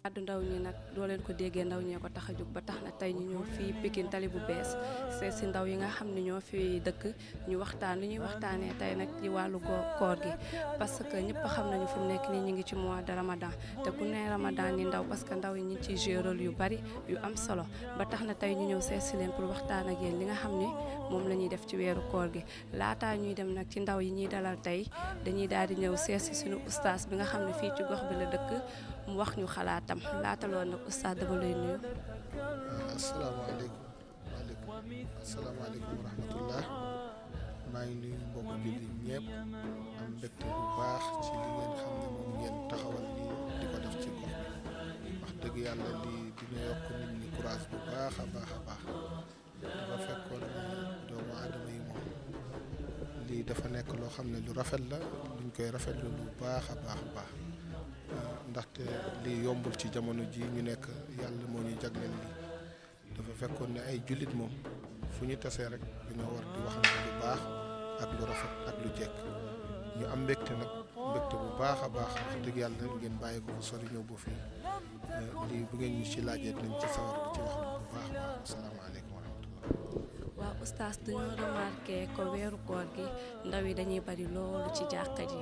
addu ndaw ñi nag doo leen ko déggee ndaw ñee ko tax a jóg ba tax na tey ñu ñëw fii Pikine tali bu bees seet si ndaw yi nga xam ne ñoo fi dëkk ñu waxtaan li ñuy waxtaanee tey nag ci wàllu koor gi parce que ñëpp xam nañu fi mu nekk nii ñu ngi ci mois de Ramadan te ku ne Ramadan ni ndaw parce que ndaw yi ñu ngi ciy jouer rôle yu bari yu am solo ba tax na tey ñu ñëw seet si leen pour waxtaan ak yéen li nga xam ne moom la ñuy def ci weeru koor gi laataa ñuy dem nag ci ndaw yi ñuy dalal tey dañuy daal di ñëw seet si suñu ustaas bi nga xam ne fii ci gox bi la dëkk mu wax ñu xalaatam laata loolu nag ustaas dama lay nuyu. asalaamaaleykum asalaamaaleykum wa rahmatullah maa ngi nuyu mbokk jullit ñëpp am mbégte bu baax ci li ngeen xam ne moom ngeen taxawal lii di ko def ci gox bi wax dëgg yàlla lii dina yokk nit ñi courage bu baax a baax a baax dafa fekkoon ne doomu aadama yi moom lii dafa nekk loo xam ne lu rafet la luñ koy rafetlu lu baax a baax a baax ndaxte lii yombul ci jamono ji ñu nekk yàlla moo ñuy jagleel lii dafa fekkoon ne ay jullit moom fu ñu tasee rek dañoo war di waxante lu baax ak lu rafet ak lu jekk ñu am mbégte nag mbégte bu baax a baax wax dëgg yàlla ngeen bàyyi ko sori ñëw bu fii lii bu ngeen ñu ci laajee dinañ ci sawar di ci wax bu baax a baax asalaamaaleykum wa rahmatullah. waaw oustaz dañoo remarqué ko weeru koor gi ndaw yi dañuy bari loolu ci jàkka ji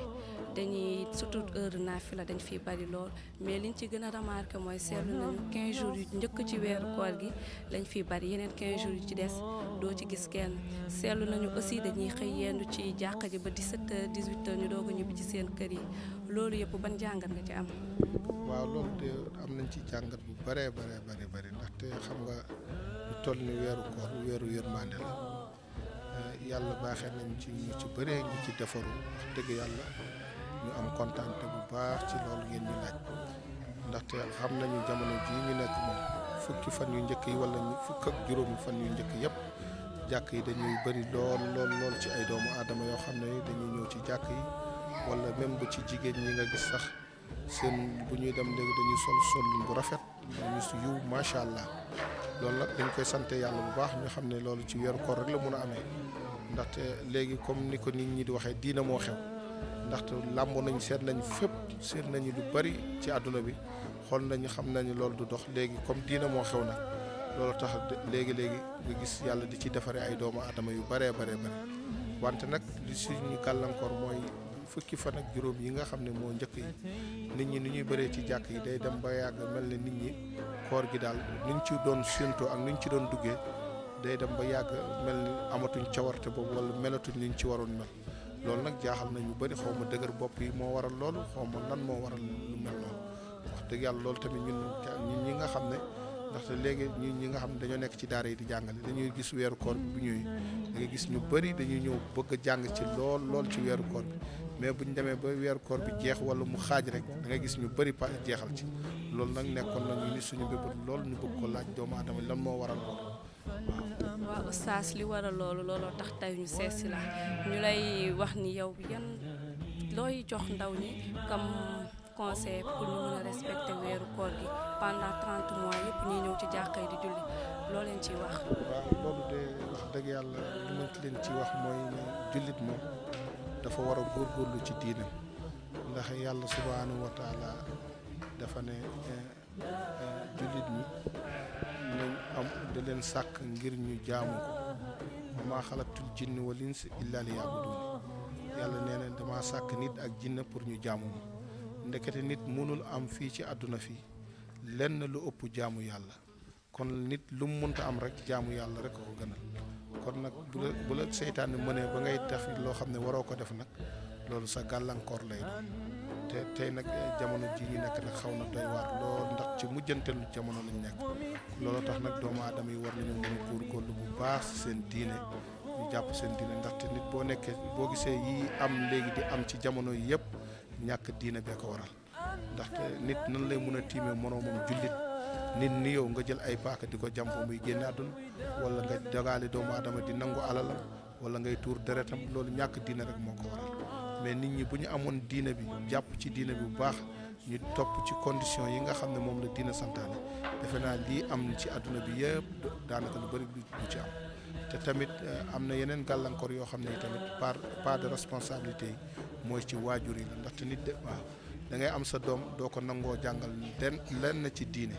dañuy surtout heure naafila dañ fiy bari lool mais liñ ci gën a remarqué mooy seetlu nañu 15 jours yu njëkk ci weeru koor gi lañ fiy bari yeneen 15 jours yu ci des doo ci gis kenn seetlu nañu aussi dañuy xëy yendu ci jàkka ji ba 17h 18h ñu doog a ñibbi ci seen kër yi loolu yëpp ban jàngat nga ci am. waaw loolu de am nañ ci jàngat bu bëree bëri ndaxte xam nga lu toll ni weeru koor weeru yërmande la yàlla baaxee nañ ci ñu ci bëree ñu ci defaru wax dëgg yàlla ñu am kontaante bu baax ci loolu ngeen ñu laaj ndaxte xam nañu jamono jii ñu nekk moom fukki fan yu njëkk yi wala fukk ak juróomi fan yu njëkk yëpp jàkk yi dañuy bëri lool ci ay doomu aadama yoo xam ne dañuy ñëw ci jàkk yi wala même bu ci jigéen ñi nga gis sax seen bu ñuy dem léegi dañuy sol bu rafet ñu si yiw macha allah loolu nag dañ koy sante yàlla bu baax ñu xam ne loolu ci weeru koor rek la mun a amee ndaxte léegi comme ni ko nit ñi di waxee diina moo xew ndaxte làmb nañ seet nañ fépp seet nañu lu bari ci àdduna bi xool nañu xam nañu loolu du dox léegi comme diina moo xew nag loolu tax léegi nga gis yàlla di ci defaree ay doomu aadama yu baree wante nag li suñu gàllankoor mooy fukki fan ak juróom yi nga xam ne moo njëkk yi nit ñi ni ñuy bëree ci jàkk yi day dem ba yàgg mel ne nit ñi koor gi daal nuñ ci doon séentoo ak nuñ ci doon duggee day dem ba yàgg mel ni amatuñ cawarte boobu wala melatuñ liñ ci waroon mel loolu nag jaaxal na ñu bëri xaw ma dëgër bopp yi moo waral loolu xaw ma lan moo waral lu mel noonu wax dëgg yàlla loolu tamit ñun ñi nga xam ne ndaxte léegi ñi nga xam ne dañoo nekk ci daara yi di jàngale dañuy gis weeru koor bi bu ñëwee da ngay gis ñu bëri dañuy ñëw bëgg a jàng ci lool ci weeru koor bi mais bu ñu demee ba weeru koor bi jeex wala mu xaaj rek da ngay gis ñu bëri jeexal ci loolu nag nekkoon na ñu ni suñu bébët loolu ñu bëgg ko laaj doomu aadama lan moo waral loolu waaw oustaz li waral looloo tax tey ñu seet si la ñu lay wax ni yow yan looy jox ndaw ñi comme conseil pour ñu mën a respecter weeru koor gi pendant 30 mois yëpp ñuy ñëw ci jàkka yi di julli loo leen ciy wax. waaw loolu de wax dëgg yàlla li ma leen ci wax mooy ne jullit moom dafa war a góorgóorlu ci diinam ndax yàlla subhaanahu wa taala dafa ne jullit ñi nañ am da leen sàkk ngir ñu jaamu ko wa maa xalaqtul jinni wal insa illa liya'budun yàlla nee na dama sàkk nit ak jinne pour ñu jaamu ma ndekete nit mënul am fii ci àdduna fii lenn lu ëpp jaamu yàlla kon nit lu mu mënta am rek jaamu yàlla rek ko gënal kon nag bu la seytaane mënee ba ngay def loo xam ne waroo ko def nag loolu sa gàllankoor lay doon te tey nag jamono ji ñu nekk nag xaw na doy waar lool ndax ci mujjanteelu jamono lañ nekk loolu tax nag doomu aadama yi war nañu mën a góorgóorlu bu baax seen diine ñu jàpp seen diine ndaxte nit boo nekkee boo gisee yi am léegi di am ci jamono yi yëpp ñàkk diine bee ko waral ndaxte nit nan lay mën a tiimee moroomam jullit nit ni yow nga jël ay paaka di ko jàmp muy génne àdduna wala nga dagaale doomu aadama di nangu alalam wala ngay tuur deretam loolu ñàkk diine rek moo ko waral mais nit ñi bu ñu amoon diine bi jàpp ci diine bi bu baax ñu topp ci condition yi nga xam ne moom la diine santaane defe naa lii am ci àdduna bi yëpp daanaka lu bëri du ci am te tamit am na yeneen gàllankoor yoo xam ne tamit part de responsabilité yi mooy ci waajur yi la ndaxte nit de waaw da ngay am sa doom doo ko nangoo jàngal lenn ci diine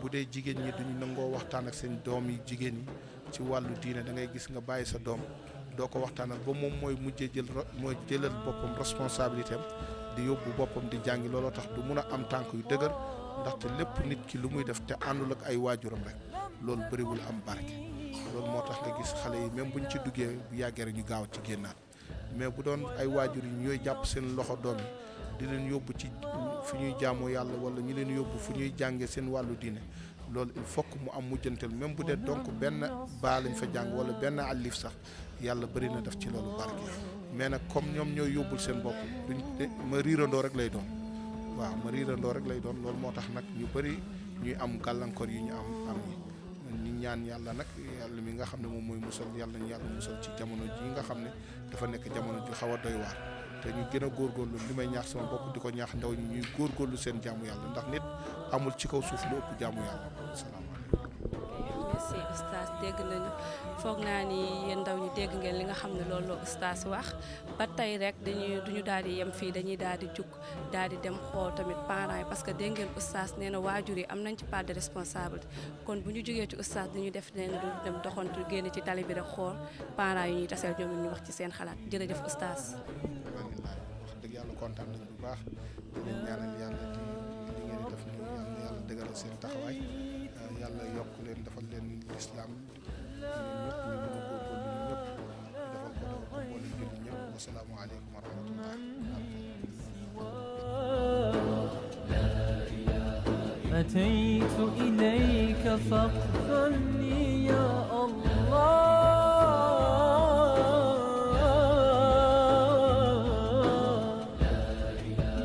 bu dee jigéen ñi duñu nangoo waxtaan ak seen doom yi jigéen ñi ci wàllu diine da ngay gis nga bàyyi sa doom doo ko waxtaanal ba moom mooy mujjee mooy jëlal boppam responsabilité am di yóbbu boppam di jàngi looloo tax du mun a am tànk yu dëgër ndaxte lépp nit ki lu muy def te àndul ak ay waajuram rek loolu bëriwul am barke loolu moo tax nga gis xale yi même buñ ci duggee bu yàggee rek ñu gaaw ci génnaat mais bu doon ay waajur yi ñooy jàpp seen loxo doom yi di leen yóbbu ci fu ñuy jaamoo yàlla wala ñu leen yóbbu fu ñuy jàngee seen wàllu diine loolu il faut que mu am mujjantal même bu dee donc benn baa lañ fa jàng wala benn alif sax yàlla bëri na def ci loolu barke mais nag comme ñoom ñooy yóbbul seen bopp duñ ma riirandoo rek lay doon waaw ma riirandoo rek lay doon loolu moo tax nag ñu bëri ñuy am gàllankoor yi ñu am yi ñu ñaan yàlla nag yàlla mi nga xam ne moom mooy musal yàlla ñu yàlla musal ci jamono ji nga xam ne dafa nekk jamono ji xaw a doy waar te ñu gën a góorgóorlu li may ñaax sama bopp di ko ñaax ndaw ñi ñuy góorgóorlu seen jaamu yàlla ndax nit amul ci kaw suuf lu ëpp jaamu yàlla salaamaaleykum. merci oustaz dégg nañu foog naa ni yéen ndaw ñi dégg ngeen li nga xam ne loolu la oustaz wax ba tey rek duñu daal di yem fii dañuy daal di jug daal di dem xool tamit parents yi parce que dégg ngeen oustaz nee na waajur yi am nañ ci part de responsabilité kon bu ñu jógee ci oustaz dañuy def nee na du dem doxantu génn ci tali bi rek xool parents yi ñuy taseel ñoom ñu wax ci seen xalaat jërëjëf oustaz. wax dëgg yàlla kontaan nañ bu baax di leen ñaanal yàlla di li ngeen di def nii yàlla dëgëral seen taxawaay yàlla yokk leen defal leen lislaam ñëpp ñu mën a góorgóorlu ñëpp defal ko boole julli ñëpp wasalaamaaleykum wa rahmatullah. أتيت إليك فاغفرني يا الله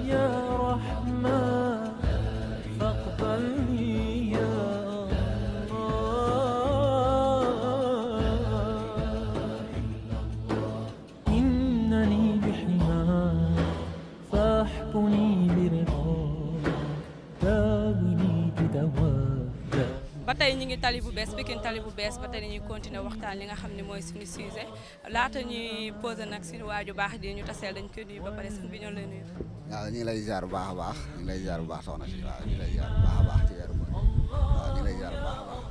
يا رحمن فاقبلني يا الله إنني بحماك فاحبني ba tey ñu ngi tali bu bees Pikine tali bu bees ba tey dañuy continuer waxtaan li nga xam ne mooy suñu sujet laata ñuy posé nag suñu waaju baax di ñu taseel dañ koy nuyu ba pare sëñ bi ñoo lay nuyu. waaw ñu ngi lay ziar bu baax a baax ñu ngi lay ziar bu baax soxna si waaw ñu ngi lay ziar bu baax a baax ci weeru koor waaw ñu ngi lay ziar bu baax a baax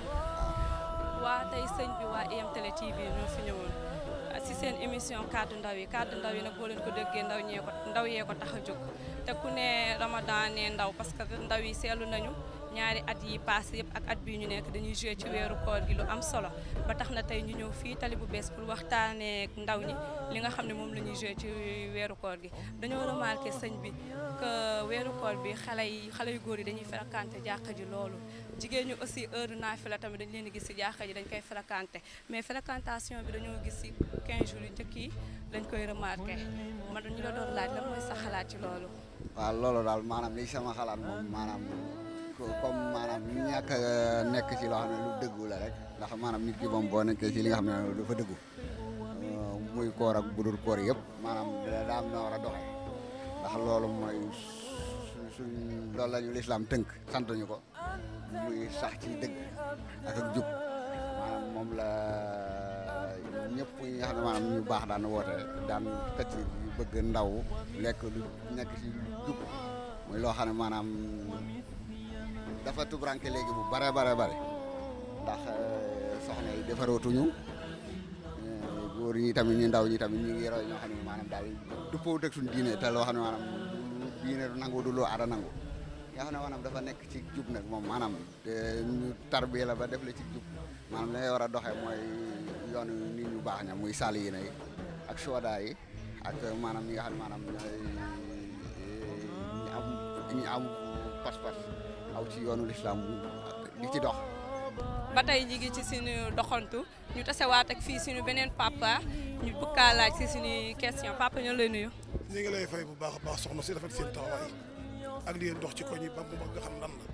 waaw. waa tey sëñ bi waa IM Télé TV ñoo fi ñëwoon si seen émission kaddu ndaw yi nag boo leen ko déggee ndaw yee ko tax a jóg te ku ne Ramadan ne ndaw parce que ndaw yi seetlu nañu ñaari at yi passé yëpp ak at bii ñu nekk dañuy joué ci weeru koor gi lu am solo ba tax na tey ñu ñëw fii tali bu bees pour waxtaanee ak ndaw ñi li nga xam ne moom la ñuy joué ci weeru koor gi dañoo remarqué sëñ bi que weeru koor bi xale yu góor yi dañuy fréquenté jàkka ji loolu jigéen ñi aussi heure naafila tamit dañ leen di gis si jàkka ji dañ koy fréquenté mais fréquentation bi dañoo gis si 15 jours yu njëkk yi dañ koy remarqué man dañu la doon laaj lan mooy sa xalaat ci loolu. waaw loolu daal maanaam li sama xalaat moom maanaam comme maanaam ñàkk nekk ci loo xam ne lu dëggu la rek ndax maanaam nit ki moom boo nekkee ci li nga xam ne dafa dëggu muy koor ak budul koor yëpp maanaam daa am na war a doxee ndax loolu mooy suñ loolu la ñu lislaam tënk sant ñu ko muy sax ci dëgg ak jub maanaam moom la ñëpp ñi nga xam ne maanaam ñu baax daan woote daan xëcc bëgg ndaw lekk lu nekk ci jub muy loo xam ne maanaam dafa tubranke léegi bu bare ndax soxna yi defarootuñu góor ñi tamit ñu ndaw ñi tamit ñu ngi roy ñoo xam ne maanaam daal duppoo dëgg suñu diine te loo xam ne maanaam diine du nangu du loo aada nangu nga xam ne maanaam dafa nekk ci jub nag moom maanaam ñu tarbiya la ba def la ci jub maanaam li ngay war a doxee mooy yoonu nit ñu baax ña muy sali yi nay ak soda yi ak maanaam ñi nga xam ne maanaam ñi am pas-pas aw ci yoonu lislaam di ci dox. ba tey ñu ngi ci suñu doxantu ñu tasewaat ak fii suñu beneen papa ñu bëgg kaa laaj si suñu question papa ñoo lay nuyu. ñu ngi lay fay bu baax a baax soxna si rafet seen taxawaay ak di dox ci koñ yi ba mu nga xam nan la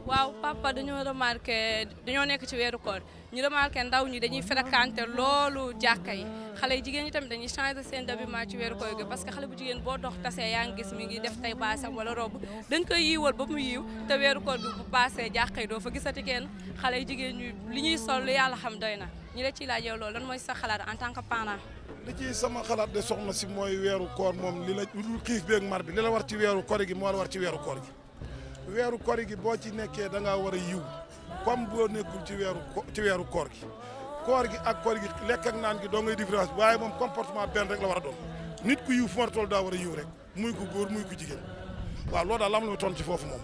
waaw papa dañoo remarqué dañoo nekk ci weeru koor ñu remarqué ndaw ñi dañuy fréquenté loolu jàkka yi xale yi jigéen ñi tamit dañuy changé seen habillement ci weeru koor gi parce que xale bu jigéen boo dox tasee yaa ngi gis mi ngi def tay baasam wala robe dañ koy yiiwal ba mu yiiw te weeru koor gi bu passé jàkka yi doo fa gisati kenn xale yi jigéen ñi li ñuy sol lu yàlla xam doy na ñi la ciy laaj yow loolu lan mooy sa xalaat en tant que parent. li ci sama xalaat de soxna si mooy weeru koor moom li la lu xiif beeg mar bi li la war ci weeru koor gi moo la war ci weeru koor gi weeru koor gi boo ci nekkee da ngaa war a yiw comme boo nekkul ci weeru koor gi ak koor gi lekk ak naan gi doo ngay différence bi waaye moom comportement benn rek la war a doon nit ku yiw fu ma toll daa war a yiw rek muy ku góor muy ku jigéen waaw loolu daal lam la ma toon ci foofu moom.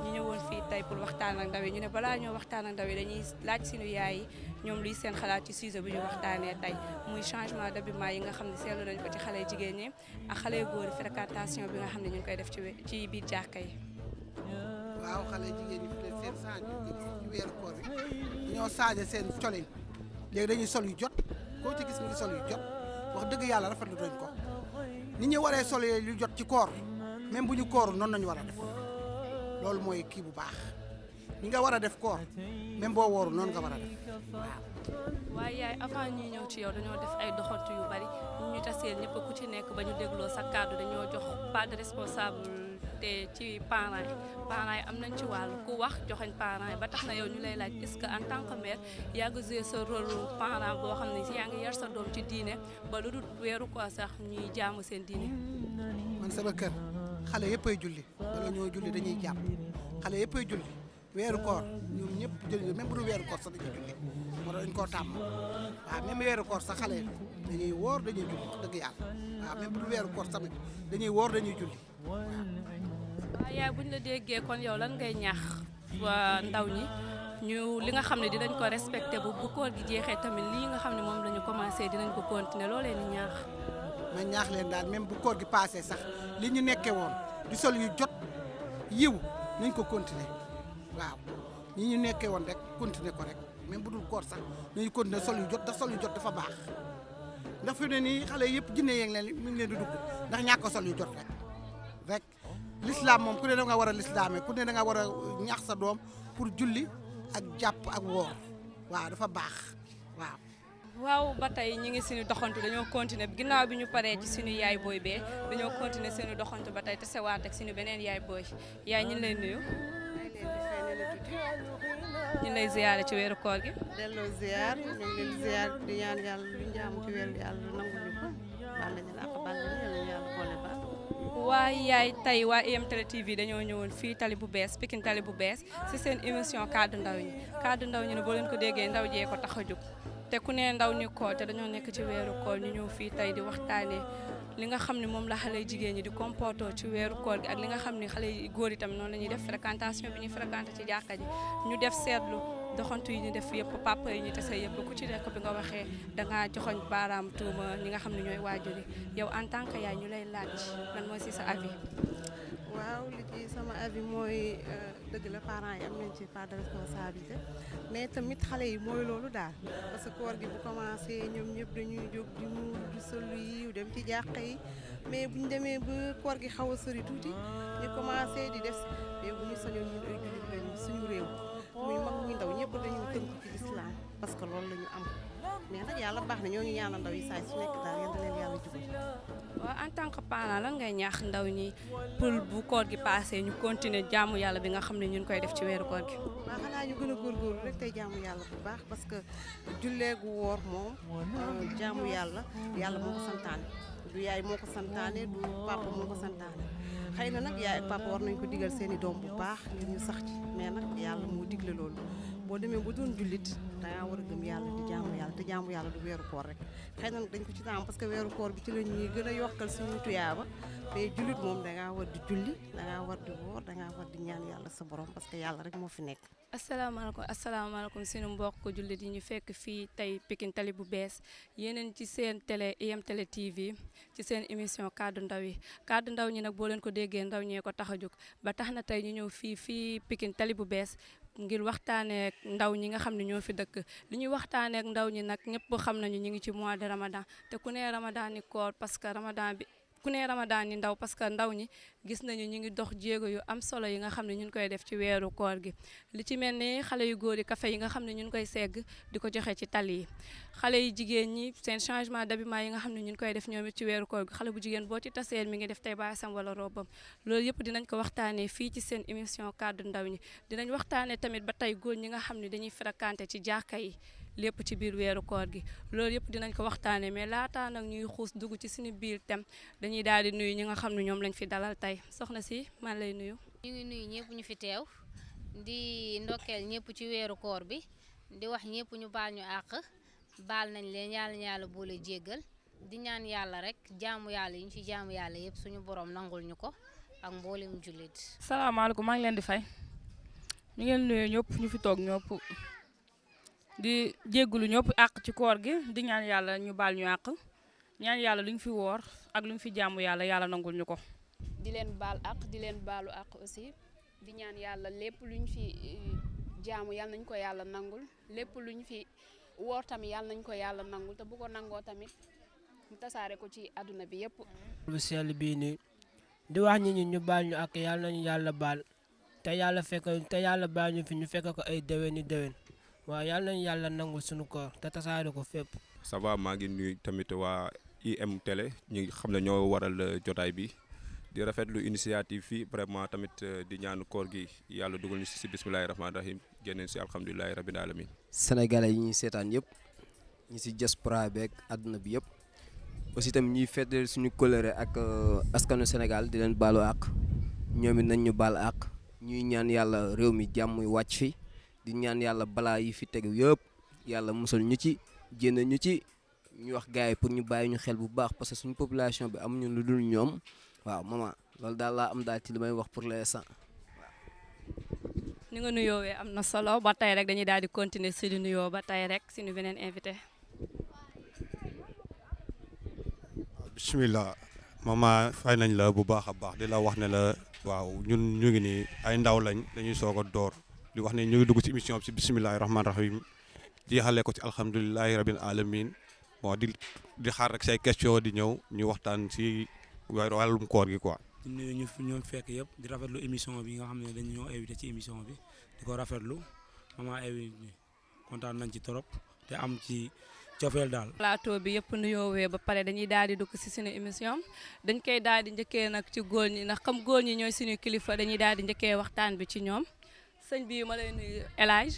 ñu ñëwoon fii tey pour waxtaan ak ndaw yi ñu ne balaa ñoo waxtaan ak ndaw yi dañuy laaj suñu yaay yi ñoom luy seen xalaat ci sujet bi ñu waxtaanee tey muy changement d'habillement yi nga xam ne seetlu nañ ko ci xale jigéen ñi ak xale góor yi fréquentation bi nga xam ne ñu ngi koy def ci biir jàkka yi. waaw xale jigéen ñi fi seen change ci weeru koor bi dañoo changé seen colin léegi dañuy sol yu jot koo ci gis mi ngi sol yu jot wax dëgg yàlla rafetlu nañ ko nit ñi waree sol yu jot ci koor même bu ñu kooru noonu nañu war a def loolu mooy kii bu baax ñi nga war a def koor même boo wooru noonu nga war a def waaw. waaye yaay avant ñuy ñëw ci yow dañoo def ay doxantu yu bari ñu taseel ñëpp ku ci nekk ba ñu dégloo sa kàddu dañoo jox pas de responsable te ci parents yi am nañ ci wàllu ku wax joxañ parents yi ba tax na yow ñu lay laaj est-ce que en tant que mère yaa ngi joué sa rôle parent boo xam ne yaa ngi yar sa doom ci diine ba lu dul weeru ko sax ñuy jaamu seen diine. man sama kër xale yëpp ay julli bala ñoo julli dañuy jàpp xale yëpp ay julli weeru koor ñoom ñëpp julli même bu dul weeru koor sax dañuy julli moo tax dañ koo tàmm waaw même weeru koor sax xale dañuy woor dañuy julli dëgg yàlla waaw même bu dul weeru koor tamit dañuy woor dañuy julli waaw. waaw yaay buñ la déggee kon yow lan ngay ñaax waa ndaw ñi ñu li nga xam ne dinañ ko respecté bu koor gi jeexee tamit lii nga xam ne moom la ñu commencé dinañ ko continuer loo leen di ñaax. ma ñaax leen daal même bu koor gi passé sax li ñu nekkee woon di sol yu jot yiw nañ ko continuer waaw ñi ñu nekkee woon rek continuer ko rek même bu dul koor sax nañu continuer sol yu jot ndax sol yu jot dafa baax ndax fi ne nii xale yëpp jinne yeeg leen mi ngi leen di dugg ndax ñàkk a sol yu jot rek l'islam moom ku ne da nga war a lislaame ku ne da nga war a ñaax sa doom pour julli ak jàpp ak woor waaw dafa baax waaw. waaw ba tey ñi ngi suñu doxantu dañoo continuer ginnaaw bi ñu paree ci suñu yaay booy bee dañoo continuer suñu doxantu ba tey te sewaat ak suñu beneen yaay booy yaay ñu ngi lay nuyu. ñu lay ziyaare ci weeru koor gi. delloo ziyaar ñu ngi leen ziyaar di ñaan yàlla lu ñu jaamu ci weeru yàlla nangu ñu ko baal nañu la ak baal nañu yàlla boole baal. waaye yaay tey waa IM Télé TV dañoo ñëwoon fii tali bu bees Pikine tali bu bees ci seen émission kaddu ndaw ñi ne boo leen ko déggee ndaw jee ko tax a jóg te ku ne ndaw ñu koor te dañoo nekk ci weeru koor ñu ñëw fii tey di waxtaanee li nga xam ne moom la xale jigéen ñi di comporter ci weeru koor gi ak li nga xam ne xale góor itam noonu la ñuy def fréquentation bi ñuy fréquenté ci jàkka ji ñu def seetlu doxantu yi ñu def yëpp papa yi ñu tase yëpp ku ci nekk bi nga waxee dangaa joxoñ baaraam tuuma ñi nga xam ne ñooy waajur yi yow en tant que yaay ñu lay laaj lan mooy si sa avis. waaw li ci sama avis mooy dëgg la parents yi am nañ ci part de responsabilité mais tamit xale yi mooy loolu daal parce que koor gi bu commencé ñoom ñëpp dañuy jóg di muur di solu yiw dem ci jàkka yi mais bu ñu demee ba koor gi xaw a sori tuuti ñu commencé di def mais bu ñu sañoon ñun ay jullit lañu suñu réew muy mag muy ndaw ñëpp dañuy tënk ci lislaam parce que loolu la ñu am mais nag yàlla baax na ñoo ngi ñaanal ndaw yi saay su nekk daal yal na leen yàlla jubal. waaw en tant que parent lan ngay ñaax ndaw ñi pour bu koor gi passé ñu continuer jaamu yàlla bi nga xam ne ñu ngi koy def ci weeru koor gi. waaw xanaa ñu gën a góorgóorlu rek tey jaamu yàlla bu baax parce que julleegu woor moom jaamu yàlla moo ko santaane du yaay moo ko santaane du papa moo ko santaane xëy na nag yaay ak papa war nañ ko digal seen i doom bu baax ngir ñu sax ci mais nag yàlla moo digle loolu boo demee ba doon jullit dangaa war a gëm yàlla di jaamu yàlla te jaamu yàlla du weeru koor rek xëy na nag dañ ko ci taam parce que weeru koor bi ci la ñuy gën a yokkal suñu tuyaaba mais jullit moom dangaa war di julli dangaa war di woor dangaa war di ñaan yàlla sa borom parce que yàlla rek moo fi nekk. asalaamaaleykum suñu mbokk jullit yi ñu fekk fii tey Pikine tali bu bees yeneen ci seen télé IM Télé TV ci seen émission kaddu ndaw yi kaddu ndaw ñi nag boo leen ko déggee ndaw ñee ko tax a jóg ba tax na tey ñu ñëw fii Pikine tali bu bees ngir waxtaanee ak ndaw ñi nga xam ne ñoo fi dëkk li ñuy waxtaanee ak ndaw ñi nag ñëpp xam nañu ñu ngi ci mois de Ramadan te ku ne Ramadan ni koor parce que Ramadan bi ku ne Ramadan ni ndaw parce que ndaw ñi gis nañu ñu ngi dox jéego yu am solo yi nga xam ne ñu ngi koy def ci weeru koor gi li ci mel ni xale yu góor yi café yi nga xam ne ñu ngi koy segg di ko joxe ci tali yi xale yu jigéen ñi seen changement d'habillement yi nga xam ne ñu ngi koy def ñoom it ci weeru koor gi xale bu jigéen boo ci taseel mi ngi def tey baasam wala robam loolu yëpp dinañ ko waxtaanee fii ci seen émission kaddu ndaw ñi dinañ waxtaanee tamit ba tey góor ñi nga xam ne dañuy fréquenté ci jàkka yi lépp ci biir weeru koor gi loolu yëpp dinañ ko waxtaanee mais laataa nag ñuy xuus dugg ci suñu biir tem dañuy daal di nuyu ñi nga xam ne ñoom lañ fi dalal tey soxna si man lay nuyu. ñu ngi nuyu ñëpp ñu fi teew di ndokkeel ñëpp ci weeru koor bi di wax ñëpp ñu baal ñu àq baal nañ leen yàlla boole jéggal di ñaan yàlla rek jaamu yàlla yi ñu ci jaamu yàlla yëpp suñu borom nangul ñu ko ak mboolem jullit. salaamaaleykum maa ngi leen di fay ñu ngeen nuyu ñëpp ñu fi toog ñëpp di jéggulu ñëpp àq ci koor gi di ñaan yàlla ñu baal ñu àq ñaan yàlla lu ñu fi woor ak lu ñu fi jaamu yàlla nangul ñu ko. di leen baal àq di leen baalu àq aussi di ñaan yàlla lépp lu ñu fi jaamu yàlla nañ ko yàlla nangul lépp lu ñu fi woor tamit yàlla nañ ko yàlla nangul te bu ko nangoo tamit mu tasaare ko ci àdduna bi yëpp. bu sell bii nii di wax ñi ñu baal ñu àq yàlla nañu yàlla baal te yàlla baal ñu fi ñu fekk ko ay déwéni déwén. waaw yàlla nañu yàlla nangul suñu koor te tasaare ko fépp. ça va maa ngi nuyu tamit waa IM Télé ñi xam ne ñoo waral jotaay bi di rafetlu initiative fii vraiment tamit di ñaan koor gi yàlla dugal ñu si bismillahi rahmaani rahim génneen si alhamdulilahi rabbil alamin. Sénégalais yi ñuy seetaan yëpp ñi si diaspora beeg àdduna bi yëpp aussi tamit ñuy fête suñu colère ak askanu Sénégal di leen baalu àq ñoom it nañ ñu baal àq ñuy ñaan yàlla réew mi jàmm wàcc fi. di ñaan yàlla balaa yi fi tegu yëpp yàlla musal ñu ci génn ñu ci ñu wax gars yi pour ñu bàyyi ñu xel bu baax parce que suñu population bi amuñu lu dul ñoom waaw maman loolu daal laa am daal ci li may wax pour l'instant waaw. ni nga nuyoowee am na solo ba tey rek dañuy daal di continuer si di nuyoo ba tey rek suñu beneen invité. bismillah maman fay nañ la bu baax a baax di la wax ne la waaw ñun ñu ngi nii ay ndaw lañ dañuy soog a door. di wax ne ñu ngi dugg ci émission bi ci bisimilahi rahmaani rahim jeexalee ko ci alhamdulilahi rabil alamin bon di xaar rek say question di ñëw ñu waxtaan ci wàllum koor gi quoi. di nuyu ñu ñoom fekk yëpp di rafetlu émission bi nga xam ne dañu ñoo invité ci émission bi di ko rafetlu maman invité kontaan nañ ci trop te am ci cofeel daal. plateau bi yëpp nuyoowee ba pare dañuy daal di dugg ci suñu émission dañ koy daal di njëkkee nag ci góor ñi ndax comme góor ñi ñooy suñu kilifa dañuy daal di njëkkee waxtaan bi ci ñoom. sëñ bi ma lay nuyu El Hadj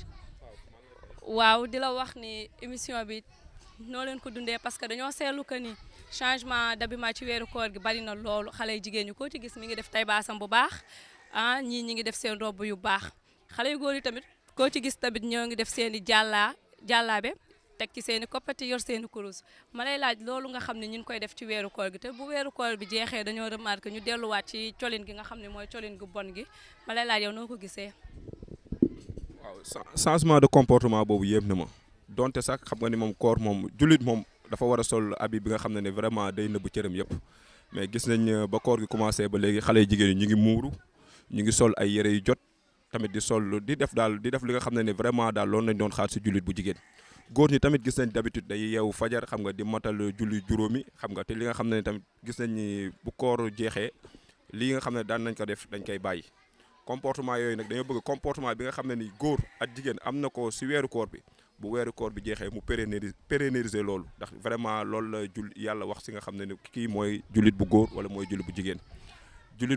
waaw di la wax ni émission bi noo leen ko dundee parce que dañoo seetlu que ni changement d'habillement ci weeru koor gi bari na loolu xale yu jigéen ñi koo ci gis mi ngi def tay baasam bu baax ñii ñi ngi def seen robe yu baax xale yu góor yi tamit koo ci gis tamit ñoo ngi def seen i jàllaabe teg ci seen i koppati yor seen i kurus ma lay laaj loolu nga xam ne ñu ngi koy def ci weeru koor gi te bu weeru koor bi jeexee dañoo remarqué ñu delluwaat ci colin gi nga xam ne mooy colin gu bon gi ma lay laaj yow noo ko gisee. waaw changement de comportement boobu yéem na ma donte sax xam nga ni moom koor moom jullit moom dafa war a sol habit bi nga xam ne vraiment day nëbb cëram yëpp mais gis nañ ba koor gi commencé ba léegi xale yu jigéen ñi ñu ngi muuru ñu ngi sol ay yére yu jot tamit di sol di def li nga xam ne vraiment daal loolu lañ doon xaar si jullit bu jigéen góor ñi tamit gis nañ d'habitude day yeewu fajar xam nga di matal julli juróomi xam nga te li nga xam ne tamit gis nañ ni bu koor jeexee lii nga xam ne daan nañ ko def dañ koy bàyyi comportement yooyu nag dañoo bëgg comportement bi nga xam ne ni góor ak jigéen am na ko si weeru koor bi bu weeru koor bi jeexee mu pérenniser loolu ndax vraiment loolu la yàlla wax si nga xam ne ni kii mooy jullit bu góor wala mooy jullit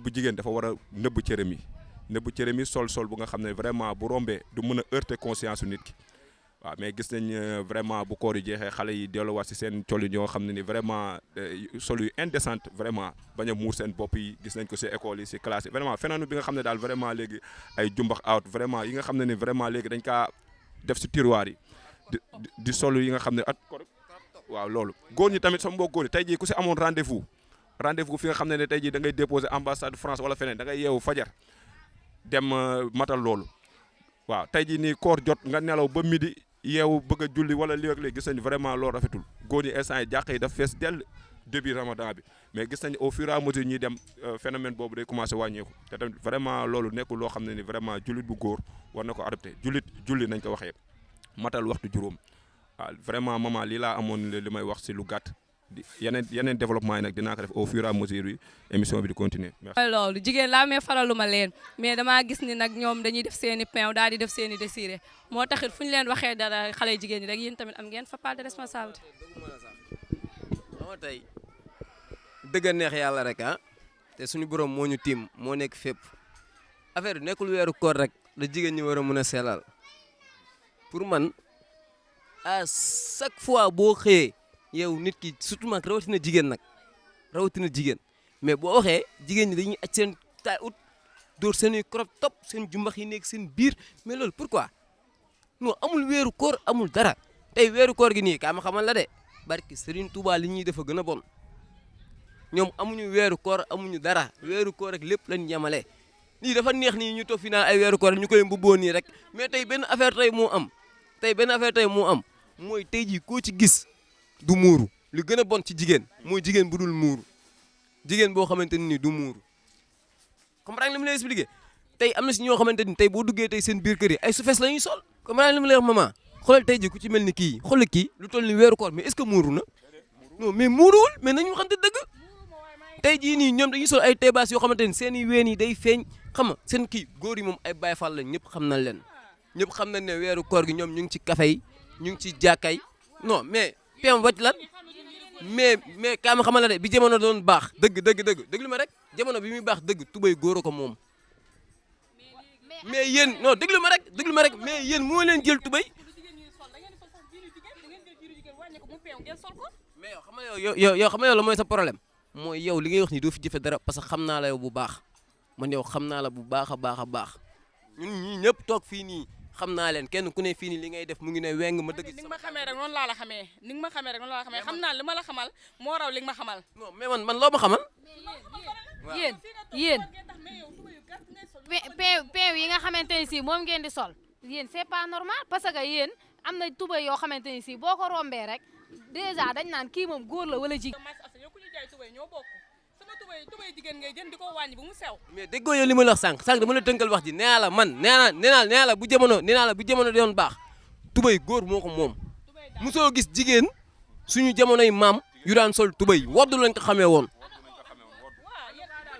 bu jigéen dafa war a nëbb cëram yi sol bu nga xam ne vraiment bu rombee du mën a heurter conscience su nit ki waaw mais gis nañ vraiment bu koor yi jeexee xale yi delluwaat si seen col yi ñoo xam ne ni vraiment sol yu indécente vraiment bañ a muur seen bopp yi gis nañ ko si école yi si classe yi vraiment phénomène bi nga xam ne daal vraiment léegi ay jumbax out vraiment yi nga xam ne ni vraiment léegi dañ kaa def si tiroir yi di sol yi nga xam ne waaw loolu góor ñi tamit sama mbokk góor ñi tey jii ku si amoon rendez-vous fi nga xam ne tey jii da ngay déposer ambassade France wala feneen da ngay yeewu fajar dem matal loolu waaw tey jii nii koor jot nga nelaw ba midi yeewu bëgg a julli wala lii ak léegi gis nañ vraiment loolu rafetul góor ñi instant yi jàq yi daf fees dell début ramadan bi mais gis nañ au fur et à mesure ñuy dem phénomène boobu day commencé wàññeeku te tamit vraiment loolu nekkul loo xam ne ni vraiment jullit bu góor war na ko adopté julli nañ ko waxee matal waxtu juróom waaw vraiment maman lii laa amoon li may wax si lu gàtt yeneen développement yi nag dinaa ko def au fur et à mesure bi émission bi di continuer. merci. loolu jigéen laa mais faraluma leen mais damaa gis ni nag ñoom dañuy def seen i pain daal di def seen i désiré moo taxit fu ñu leen waxee dara xale jigéen ñi rek yéen tamit am ngeen fa part de responsabilité. xam tey dëgg a neex yàlla rek te suñu borom moo ñu tiim moo nekk fépp affaire bi nekkul weeru koor rek da jigéen ñi war a mën a sellal pour man à chaque fois boo xëyee yow nit ki surtout nag rawatina jigéen mais boo waxee jigéen ñi dañuy aj seen taay ut dóor seen i crop top seen jumbax yi nekk seen biir mais loolu pourquoi non amul weeru koor amul dara tey weeru koor gi nii kaa ma xamal la de barki Serigne Touba li ñuy defa gën a bon ñoom amuñu weeru koor amuñu dara weeru koor rek lépp lañ yemale lii dafa neex nii ñu toog fi naan ay weeru koor ñu koy mbubboo nii rek mais tey benn affaire tey moo am mooy tey jii koo ci gis du muuru li gën a bon ci jigéen mooy jigéen bu dul muuru jigéen boo xamante ni du muuru comprendre li mu lay expliqué tey am na si ñoo xamante ni tey boo duggee tey seen biir kër yi ay sufees la ñuy sol comprendre li mu lay wax maman xoolal tey jii ku ci mel ni kii xoolal kii lu toll ni weeru koor mais est-ce que muuru na non mais muuruwul mais nañu waxante dëgg tey jii nii ñoom dañuy sol ay teebaas yoo xamante ni seen i ween yi day feeñ xam nga seen kii góor yi moom ay Baay Faal lañ ñëpp xam nañ leen ñëpp xam nañ ne weeru koor gi ñoom ñu ngi ci café yi ñu ngi ci jàkkay non mais pem wàcc lan mais kaa ma xamal la de bi jamono doon baax dëgg ma rek jamono bi muy baax dëgg tubay góor a ko moom mais yéen non déglu ma rek mais yéen moo leen jël tubay mais yow xam nga yow la mooy sa problème mooy yow li ngay wax ni doo fi jëfe dara parce que xam naa la yow bu baax man yow xam naa la bu baax a baax ñun ñii ñëpp toog fii nii xam naa leen kenn ku ne fii nii li ngay def mu ngi ne weng ma dëgg. ni nga ma xamee rek noonu laa la xamee xam naa li ma la xamal moo raw li nga ma xamal. non mais man loo ma xamal. yéen peew yi nga xamante ne si moom ngeen di sol yéen c'est pas normal parce que yéen am na tubay yoo xamante ne si boo ko rombee rek déjà dañ naan kii moom góor la wala jigéen. tubay jigéen ngay jënd di ko wàññi bu mu sew. mais déggoo yow li ma la wax sànq dama la tënkal wax ji nee naa la man nee naa la bu jamono doon baax tubay góor moo ko moom mosoo gis jigéen suñu jamonoy maam yu daan sol tubay woddu lañ ko xamee woon.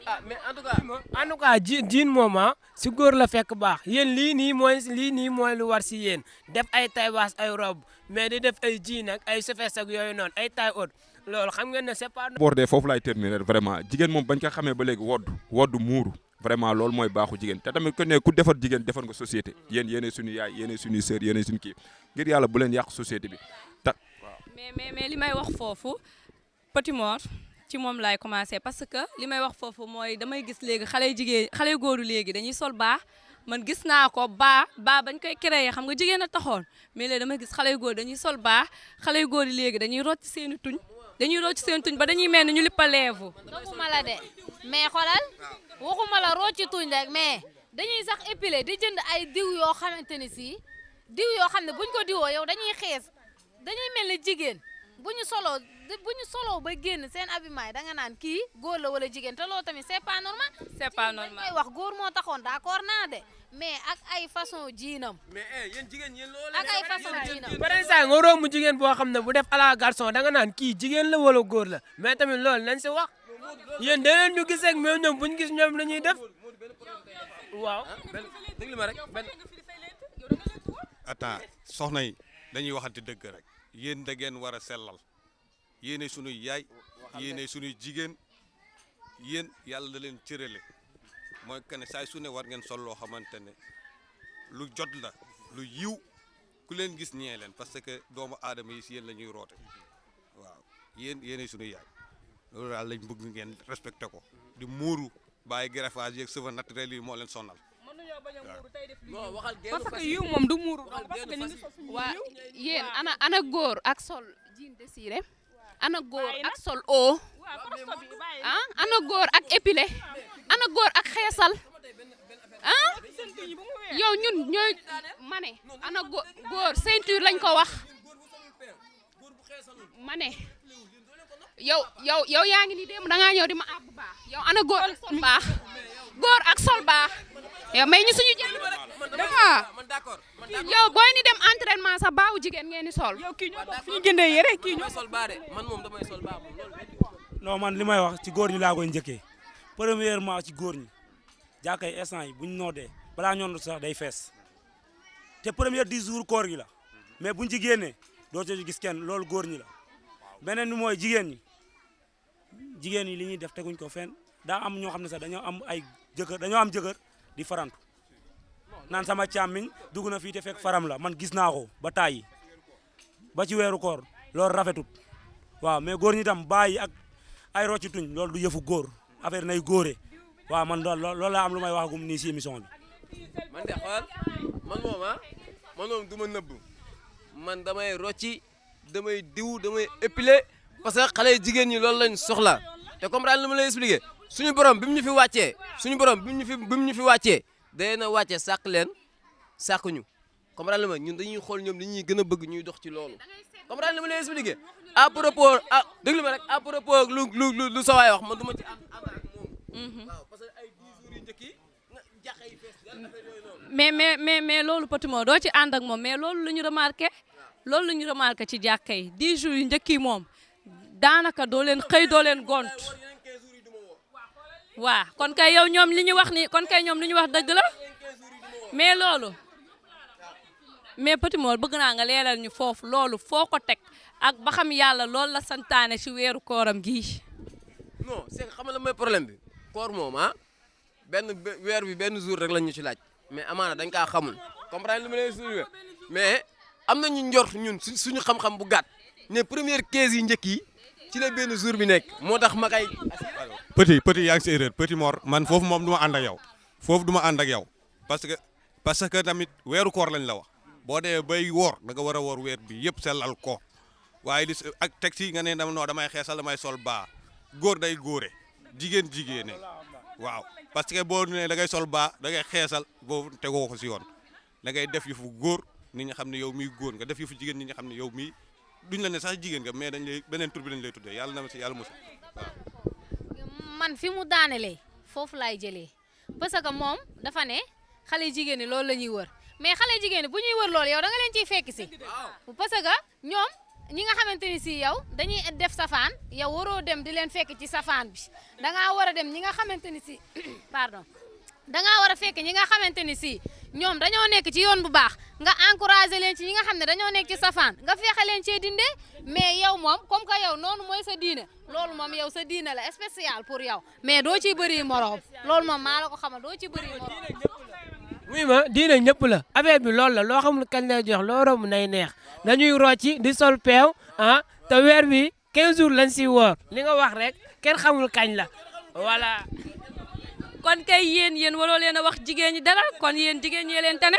ah mais en tout cas jiin moom si góor la fekk baax yéen lii nii mooy lu war si yéen def ay taybaas ay robe mais di def ay jiin ak ay sefes ak yooyu noonu ay taille haute loolu xam ngeen ne c'est pas. bordé foofu laay terminer vraiment jigéen moom bañ ko xamee ba léegi woddu muuru vraiment loolu mooy baaxu jigéen te tamit ku defar jigéen defar nga société yéen yéenay suñu yaay yéenay suñuy sœur yéenay suñu kii ngir yàlla bu leen yàq société bi waaw. mais li may wax foofu Petit Mor ci moom laay commencer parce que li may wax foofu mooy damay gis léegi xale góoru léegi dañuy sol baax man gis naa ko baa bañ koy créer xam nga jigéen a taxoon mais léegi damay gis xale góor dañuy sol baax xale góor yi léegi dañuy rocc seeni tuñ ba dañuy mel ni ñu lippa leevu. waxuma la de mais xoolal waxuma la rocci tuñ rek mais dañuy sax épilé di jënd ay diw yoo xamante ni si diw yoo xam ne buñ ko diwoo yow dañuy xees dañuy mel ni jigéen bu ñu soloo ba génn seen habillement yi da nga naan kii góor la wala jigéen te loolu tamit c'est pas normal. koy wax góor moo taxoon d'accord naa de mais ak ay façon jiinam. mais yéen jigéen yéen loolu ak ay façon jiinam. par exemple nga romb jigéen boo xam ne bu def à la garçon da nga naan kii jigéen la wala góor la mais tamit loolu nañ si wax yéen da leen ñu gis ak même ñoom bu ñu gis ñoom la ñuy def waaw. déglu ma rek attends soxna yi dañuy waxante dëgg rek yéen da ngeen war a sellal yéenay sunuy yaay yéenay sunuy jigéen yéen yàlla da leen cërale mooy que ne saay su ne war ngeen sol loo xamante ne lu jot la lu yiw ku leen gis ñee leen parce que doomu aadama yi si yéen la ñuy roote waaw yéenay sunuy yaay loolu daal lañ bëgg ngeen respecté ko di muuru bàyyi greffage yeeg cheveux naturel yi moo leen sonal. parce que yiw moom du muuru waa yéen ana góor ak sol jean désiré ana góor ak sol o ana góor ak épilé ana góor ak xeesal yow ñun ñooy ma ne ana góor ceinture lañ ko wax ma ne yow yaa ngi ni dem da ngaa ñëw di ma àbb baax yow ana góor ak sol baax góor ak sol baax yow may ñu suñu jàmm yow booy ni dem entraînement sax baawu jigéen ngeen di sol. yow kii ñoo bokk fi ñu jëndee yére kii ñoo sol baa de man moom damay sol baa moom loolu. non man li may wax ci góor ñi laa koy njëkkee premièrement ci góor ñi jàkkay instant yi buñ noodee balaa ñoon sax day fees te premier 10 jours koor gi la mais buñ ci génnee doo ci gis kenn loolu góor ñi la beneen bi mooy jigéen ñi li ñuy def teguñ ko fenn daa am ñoo xam ne sax dañoo am jëkkër di farantu naan sama càmmiñ dugg na fii te fekk faram la man gis naa ko ba tàyyi ba ci weeru koor loolu rafetut waaw mais góor ñi tam bàyyi ak ay rocci tuñ loolu du yëfu góor affaire nay góore waaw man loolu laa am lu may wax gum nii si émission bi. man de xool man moom du ma nëbb man damay rocci damay diw damay épiler parce que xale jigéen ñi loolu lañ soxla te comprendre lu ma lay expliquer suñu borom bi mu ñu fi wàccee day na wàcce sàq leen sàq ñu comprendre ma ñun dañuy xool ñoom dañuy gën a bëgg ñuy dox ci loolu comprendre li ma lay expliquer à propos déglu ma rek à propos lu sawaay wax man du ma ci ànd ak moom waaw parce que ay 10 jours yu njëkk yi jaxe yi fees affaire yooyu noonu mais loolu Petit Mor doo ci ànd ak moom mais loolu la ñu remarqué ci jàkka yi 10 jours yu njëkk yi moom daanaka doo leen xëy doo leen gont waaw kon kay yow ñoom li ñu wax ni kon kay ñoom li ñu wax dëgg la mais loolu mais Petit Mor bëgg naa nga leeral ñu foofu loolu foo ko teg ak ba xam yàlla loolu la santaane ci weeru kooram gii. non c'est que xam nga la mooy problème bi koor moom weer bi benn jour rek lañ ñu ci laaj mais amaana dañ kaa xamul comprendre li ma lay expliquer mais am nañu njort ñun suñu xam-xam bu gàtt ne première 15 yi njëkk yi ci la benn jour bi nekk moo tax ma kay. Petit yaa ngi si erreur Petit Mor man foofu moom du ma ànd ak yow foofu du ma ànd ak yow parce que tamit weeru koor lañ la wax boo dee bay woor da nga war a woor weer bi yëpp sellal ko waaye li ak teg ci nga ne damay xeesal damay sol baa góor day góore jigéene waaw parce que boo nee da ngay sol baa da ngay xeesal boobu tegoo ko si yoon da ngay def yu fu góor nit ñi xam ne yow miy góor nga def yu fu jigéen nit ñi xam ne yow miy duñ la ne sax jigéen nga mais dañ lay beneen tur bi lañ lay tuddee yàlla na ma si yàlla musa man fi mu daanelee foofu laay jëlee parce que moom dafa ne xale jigéen ñi loolu la ñuy wër mais xale jigéen ñi bu ñuy wër loolu yow da nga leen ciy fekk si parce que ñoom ñi nga xamante ni si yow dañuy def safaan yow waroo dem di leen fekk ci safaan bi dangaa war a dem ñi nga xamante ni si pardon dangaa war a fekk ñi nga xamante ni si ñoom dañoo nekk ci yoon bu baax nga encouragé leen ci ñi nga xam ne dañoo nekk ci safaan nga fexe leen cee dindee mais yow moom comme que yow noonu mooy sa diine loolu moom yow sa diine la spécial pour yow mais doo ciy bëri moroom loolu moom maa la ko xamal doo ci bëri moroom. oui ma diine ñëpp la affaire bi loolu la loo xamul kañ lay jox loo romb nay neex dañuy rocci di sol peew te weer bi 15 jours lañ si woor li nga wax rek kenn xamul kañ la voilà. kon kay yéen waroo leen a wax jigéen ñi dara kon yéen jigéen ñi leen tane.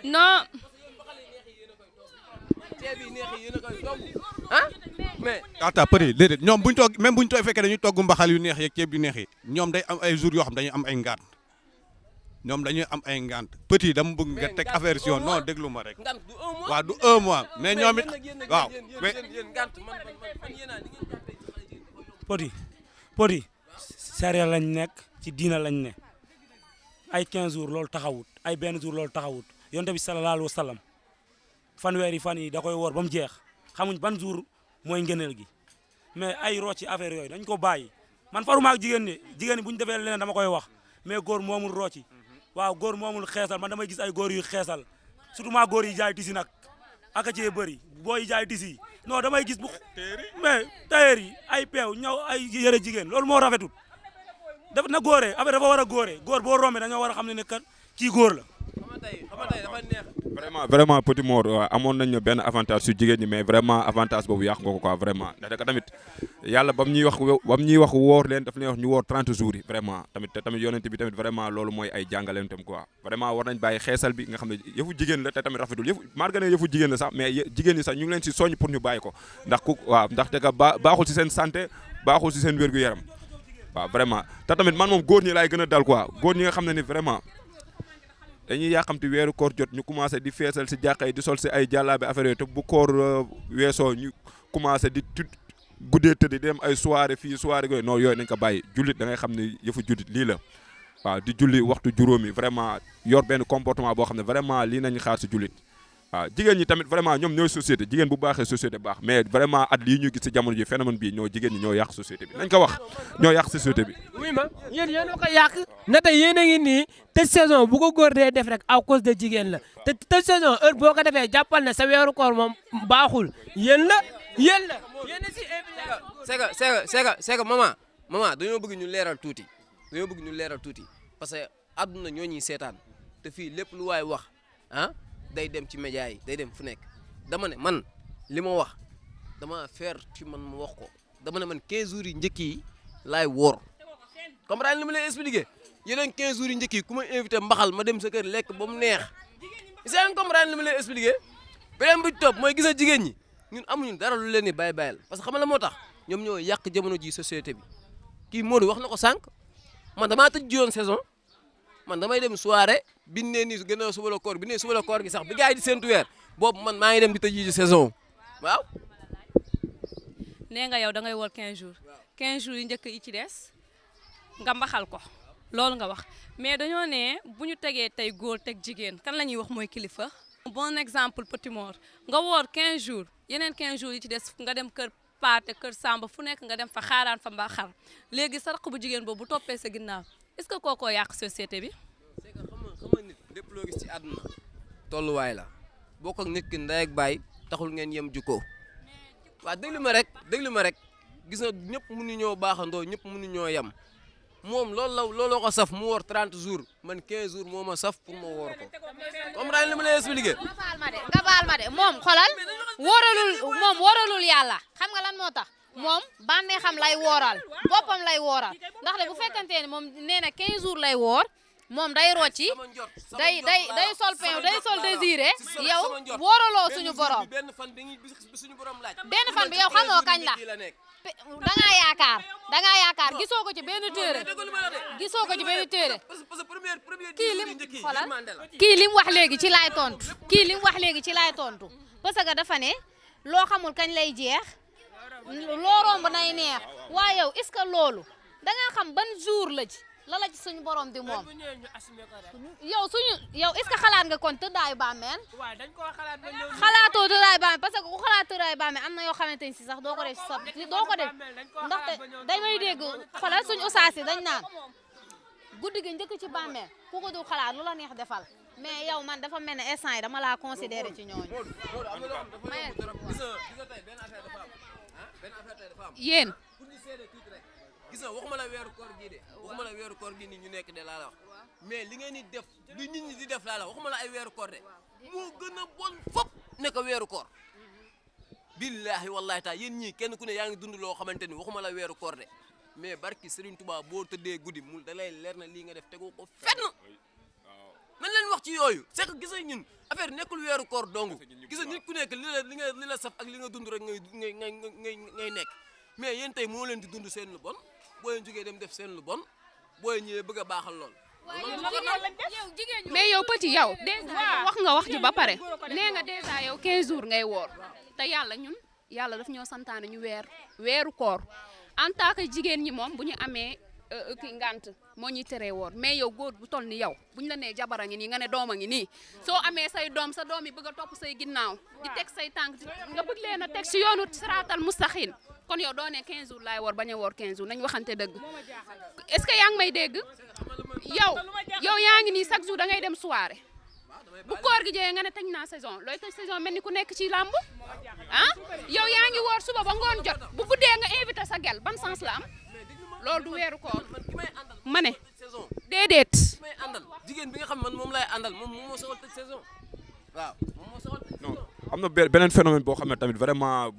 non. mais. ata Petit déedéet ñoom buñ toog même buñ fekkee dañuy togg mbaxal yu neex yeeg ceeb yu neex yi ñoom day am ay jours yoo xam dañuy am ay ngant ñoom dañuy am ay ngant Petit dama bëgg nga teg affaire si yoon non déglu ma rek waaw du 1 mois mais ñoom it waaw. Petit sariya lañ nekk ci diina lañ ne ay 15 jours loolu taxawut ay benn jour loolu taxawut yonent bi sallallahu alayhi wa sallam fanweeri fan yi da koy woor ba mu jeex xamuñ ban jour mooy ngëneel gi mais ay rocc ci affaire yooyu dañ ko bàyyi man faruma ak jigéen ñi bu ñu defee leneen dama koy wax mais góor moomul rocci waaw góor moomul xeesal man damay gis ay góor yu xeesal surtout maa góor yi jaay tisi nag aka cee bëri boo yi jaay tisi non damay gis bu mais tailleur yi ay peew ñaw ay yëre jigéen loolu moo rafetul daf na góoree affaire dafa war a góoree góor boo rombee dañoo war a xam ne kat kii góor la. vraiment Petit Mor amoon nañu benn avantage su jigéen ñi mais vraiment avantage boobu yàq nga ko quoi vraiment ndax tamit yàlla bam ñuy wax woor leen daf leen wax ñu woor 30 jours yi vraiment tamit yonent bi tamit vraiment loolu mooy ay jàngaleem tam quoi vraiment war nañ bàyyi xeesal bi nga xam ne yëfu jigéen la te tamit rafetul yëfu jigéen la sax mais jigéen ñi sax ñu ngi leen si soññ pour ñu bàyyi ko ndax te ka baaxul si seen santé baaxul si seen wér-gu-yaram waaw vraiment te tamit man moom góor ñi laay gën a dal quoi góor ñi nga xam ne ni vraiment dañuy yàqamti weeru koor jot ñu commencé di feesal si jàkka yi di sol si ay jàllaabe affaire yooyu te bu koor weesoo ñu commencé guddee tëdd dem ay soirée fii soirée yooyu non yooyu nañ ko bàyyi jullit da ngay xam ne yëfu jullit lii la waaw di julli waxtu juróomi vraiment yor benn comportement boo xam ne vraiment lii nañ xaar si jullit waaw jigéen ñi tamit vraiment ñoom ñooy société jigéen bu baaxee société baax mais vraiment at lii ñu gis si jamono ji phénomène bii jigéen ñi ñoo yàq société bi nañ ko wax ñoo yàq société bi. oui ma yéen a ko yàq na tey yéen a ngi nii te saison bu ko góor dee def rek à cause de jigéen la te saison heure boo ko defee jàppal na sa weeru koor moom baaxul yéen la yéen a si c'est que maman dañoo bëgg ñu leeral tuuti parce que àdduna ñoo ñuy seetaan te fii lépp lu waay wax day dem ci média yi day dem fu nekk dama ne man li ma wax dama faire ci man ma wax ko dama ne man 15 jours yi njëkk yi laay woor comprendre li ma lay expliquer yeneen 15 jours yi njëkk yi ku ma invité mbaxal ma dem sa kër lekk ba mu neex c'est comprendre li ma lay expliquer beneen bu topp mooy gis jigéen ñi ñun amuñu dara lu leen di bàyyi parce que xam la moo tax ñoom ñoo yàq jamono ji société bi kii Modou wax na ko sànq man damaa tëj jiwoon saison man damay dem soirée bi nee nii gën a suba la koor bi nee suba la koor gi sax bi gars yi di séntu weer boobu man maa ngi dem di tëj ji saison waaw. nee nga yow da ngay woor 15 jours 15 jours yi njëkk yi ci des nga mbaxal ko loolu nga wax mais dañoo ne bu ñu tegee tey góor teg jigéen kan la ñuy wax mooy kilifa. bon exemple Petit Mor nga woor 15 jours yeneen 15 jours yi ci des nga dem kër Paate kër Samba fu nekk nga dem fa xaaraan fa mbaxal léegi sa raq bu jigéen boobu bu toppee sa ginnaaw est-ce que kookoo yàq société bi. c'est que xam nga nit lépp loo gis ci àdduna tolluwaay la bokk ak nit ki ndey ak baay taxul ngeen yem jukkoo waaw déglu ma rek gis nga ñëpp mënuñoo baaxandoo ñëpp mënuñoo yem moom looloo ko saf mu woor 30 jours man 15 jours moo ma saf pour ma woor ko comprendre li ma lay expliquer. nga baal ma de moom xolal wóoralul yàlla xam nga lan moo tax moom bànnee xam lay wooral boppam lay wooral ndax de bu fekkante ne moom nee na 15 jours lay woor moom day rocci day sol pain day sol désiré yow wooraloo suñu borom benn fan bi yow xamoo kañ la dangaa yaakaar gisoo ko ci benn téere kii lim wax léegi ci laay tontu parce que dafa ne loo xamul kañ lay jeex loo romb nay neex waaye yow est-ce que loolu dangaa xam ban jour la ci ci suñu borom di moom yow est-ce que xalaat nga kon tëddaayu bàmmeel xalaatoo tëddaayu bàmmeel parce que ku xalaat tëddaayu bàmmeel am na yoo xamante ni si sax doo ko def ndaxte dañ may dégg xoolal suñu ustaas yi dañ naan guddi gi njëkk ci bàmmeel ku ko du xalaat lu la neex defal mais yow man dafa mel ne instant yi dama laa considéré ci ñooñu yéen gis nga waxuma la weeru koor gii de waxuma la weeru koor gii nii ñu nekk de laa la wax mais li ngeen di def li nit ñi di def laa la waxuma la ay weeru koor de moo gën a bon fop nekk weeru koor billahi wallahi taala yéen ñii kenn ku ne yaa ngi dund loo xamante ni waxuma la weeru koor de mais barki Serigne Touba boo tëddee guddi mu da lay leer na lii nga def tegoo ko fenn man leen wax ci yooyu c'est que gis nga ñun affaire nekkul weeru koor dong gis nga nit ku nekk li la saf ak li nga dund rek ngay nekk mais yéen tey moo leen di dund seen lu bon boo leen jógee dem def seen lu bon boo ñëwee bëgg a baaxal lool. mais yow Petit yow déjà wax nga wax ji ba pare nee nga déjà yow 15 jours ngay woor te yàlla daf ñoo santaane ñu weeru koor en tant que jigéen ñi moom bu ñu amee ki ngant moo ñuy teree woor mais yow góor bu toll ni yow bu ñu la nee jabara ngi nii nga ne doom a ngi nii soo amee say doom sa doom yi bëgg a topp say ginnaaw di teg say tànk nga bëgg leen a teg si yoonu siraatal mustaxin kon yow doo ne 15 jours laay woor bañ a woor 15 jours nañ waxante dëgg est-ce que yaa ngi may dégg yow yaa ngi nii chaque jour da ngay dem soirée bu koor gi jëyee nga ne tëj naa saison looy tëj saison mel ni ku nekk ci làmb yow yaa ngi woor suba ba ngoon jot bu guddee nga invité sa gel ban sens la am loolu du weeru koor ma ne déedéet may àndal jigéen bi nga xam man moom lay àndal moom moo soxal tëj saison waaw moom moo soxal non am na beneen phénomène boo xam ne tamit vraiment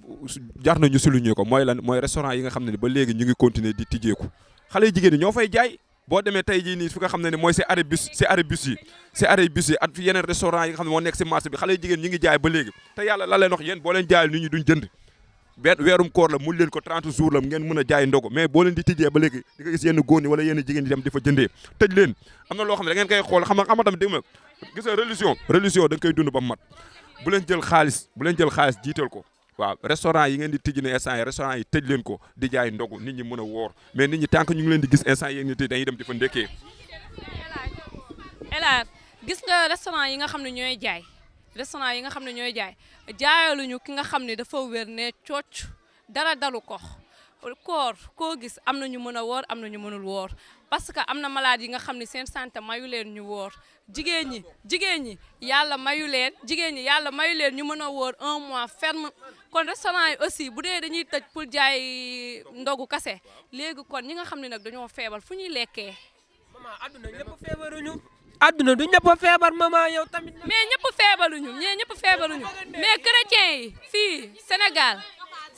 jar nañu souligner ko mooy lan mooy restaurant yi nga xam ne ba léegi ñu ngi continuer di tijjeeku xale yu jigéen ñi ñoo fay jaay boo demee tey jii nii fi nga xam ne mooy si arrêt bus yi ak fi yeneen restaurant yi nga xam ne moo nekk si marché bi xale yu jigéen ñi ngi jaay ba léegi te yàlla la leen wax yéen boo leen jaayal nit ñi duñ jënd benn weerum koor la mun leen ko 30 jours la ngeen mën a jaay ndogu mais boo leen di tijjee ba léegi di nga gis yenn góor ñi wala yenn jigéen ñi dem di fa jëndee tëj leen am na loo xam ne da ngeen koy xool xam nga tamit dégg nga gis nga religion da nga koy dund ba mat bu leen jël xaalis jiital ko waaw restaurant yi ngeen di tijji ne instant yi restaurant yi tëj leen ko di jaay ndogu nit ñi mën a woor mais nit ñi tant que ñu ngi leen di gis instant yi nit ñi dañuy dem di fa ndékkee. Elhadj gis nga restaurant yi nga xam ne ñooy jaay restaurant yi nga xam ne ñooy jaay jaayaluñu ki nga xam ne dafa wér ne cooc dara dalu ko koor koo gis am na ñu mën a woor am na ñu mënul woor parce que am na malade yi nga xam ne seen santé mayu leen ñu woor jigéen ñi yàlla mayu leen ñu mën a woor 1 mois ferme kon restaurant yi aussi bu dee dañuy tëj pour jaay ndogu kase léegi kon ñi nga xam ne nag dañoo feebar fu ñuy lekkee. maman adduna ñëpp feebaruñu. adduna du ñëpp feebar maman yow tamit. mais ñëpp feebaruñu mais chrétiens yi fii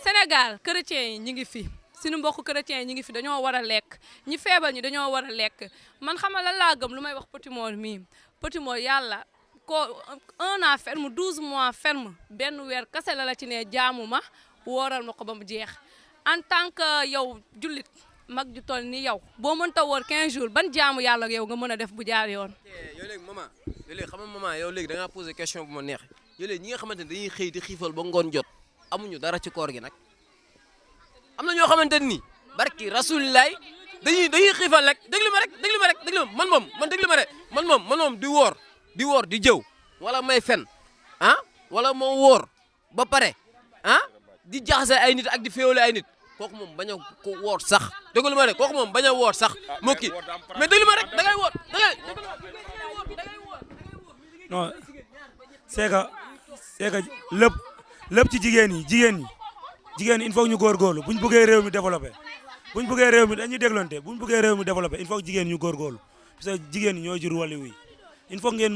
Sénégal chrétiens yi ñu ngi fi suñu mbokk chrétiens yi ñu ngi fi dañoo war a lekk ñi feebar ñi dañoo war a lekk man xamal lan laa gëm lu may wax Petit Mor mii Petit Mor yàlla ko 1 an ferme 12 mois ferme benn weer kase la ci ne jaamu ma wooral ma ko ba mu jeex en tant que yow jullit mag ju toll ni yow boo mënta woor 15 jours ban jaamu yàlla ak yow nga mën a def bu jaar yoon. yow léegi maman xam nga maman yow léegi da ngaa posé question bu ma neex yow léegi ñi nga xamante ne dañuy xëy di xiifal ba ngoon jot amuñu dara ci koor gi nag am na ñoo xamante ni barki rasulilaay dañuy xiifal rek déglu ma rek man moom di woor di jëw wala may fen wala moo woor ba pare di jaxase ay nit ak di féewale ay nit kooku moom bañ a ko woor sax déglu ma rek kooku moom bañ a woor sax moo kii mais déglu ma rek da ngay woor non c'est que lépp ci jigéen ñi il faut ñu góorgóorlu buñ bëggee réew mi développé dañuy déglonte buñ bëggee réew mi développé il faut jigéen ñu góorgóorlu parce que jigéen ñi ñoo jur wàllu wi il faut ngeen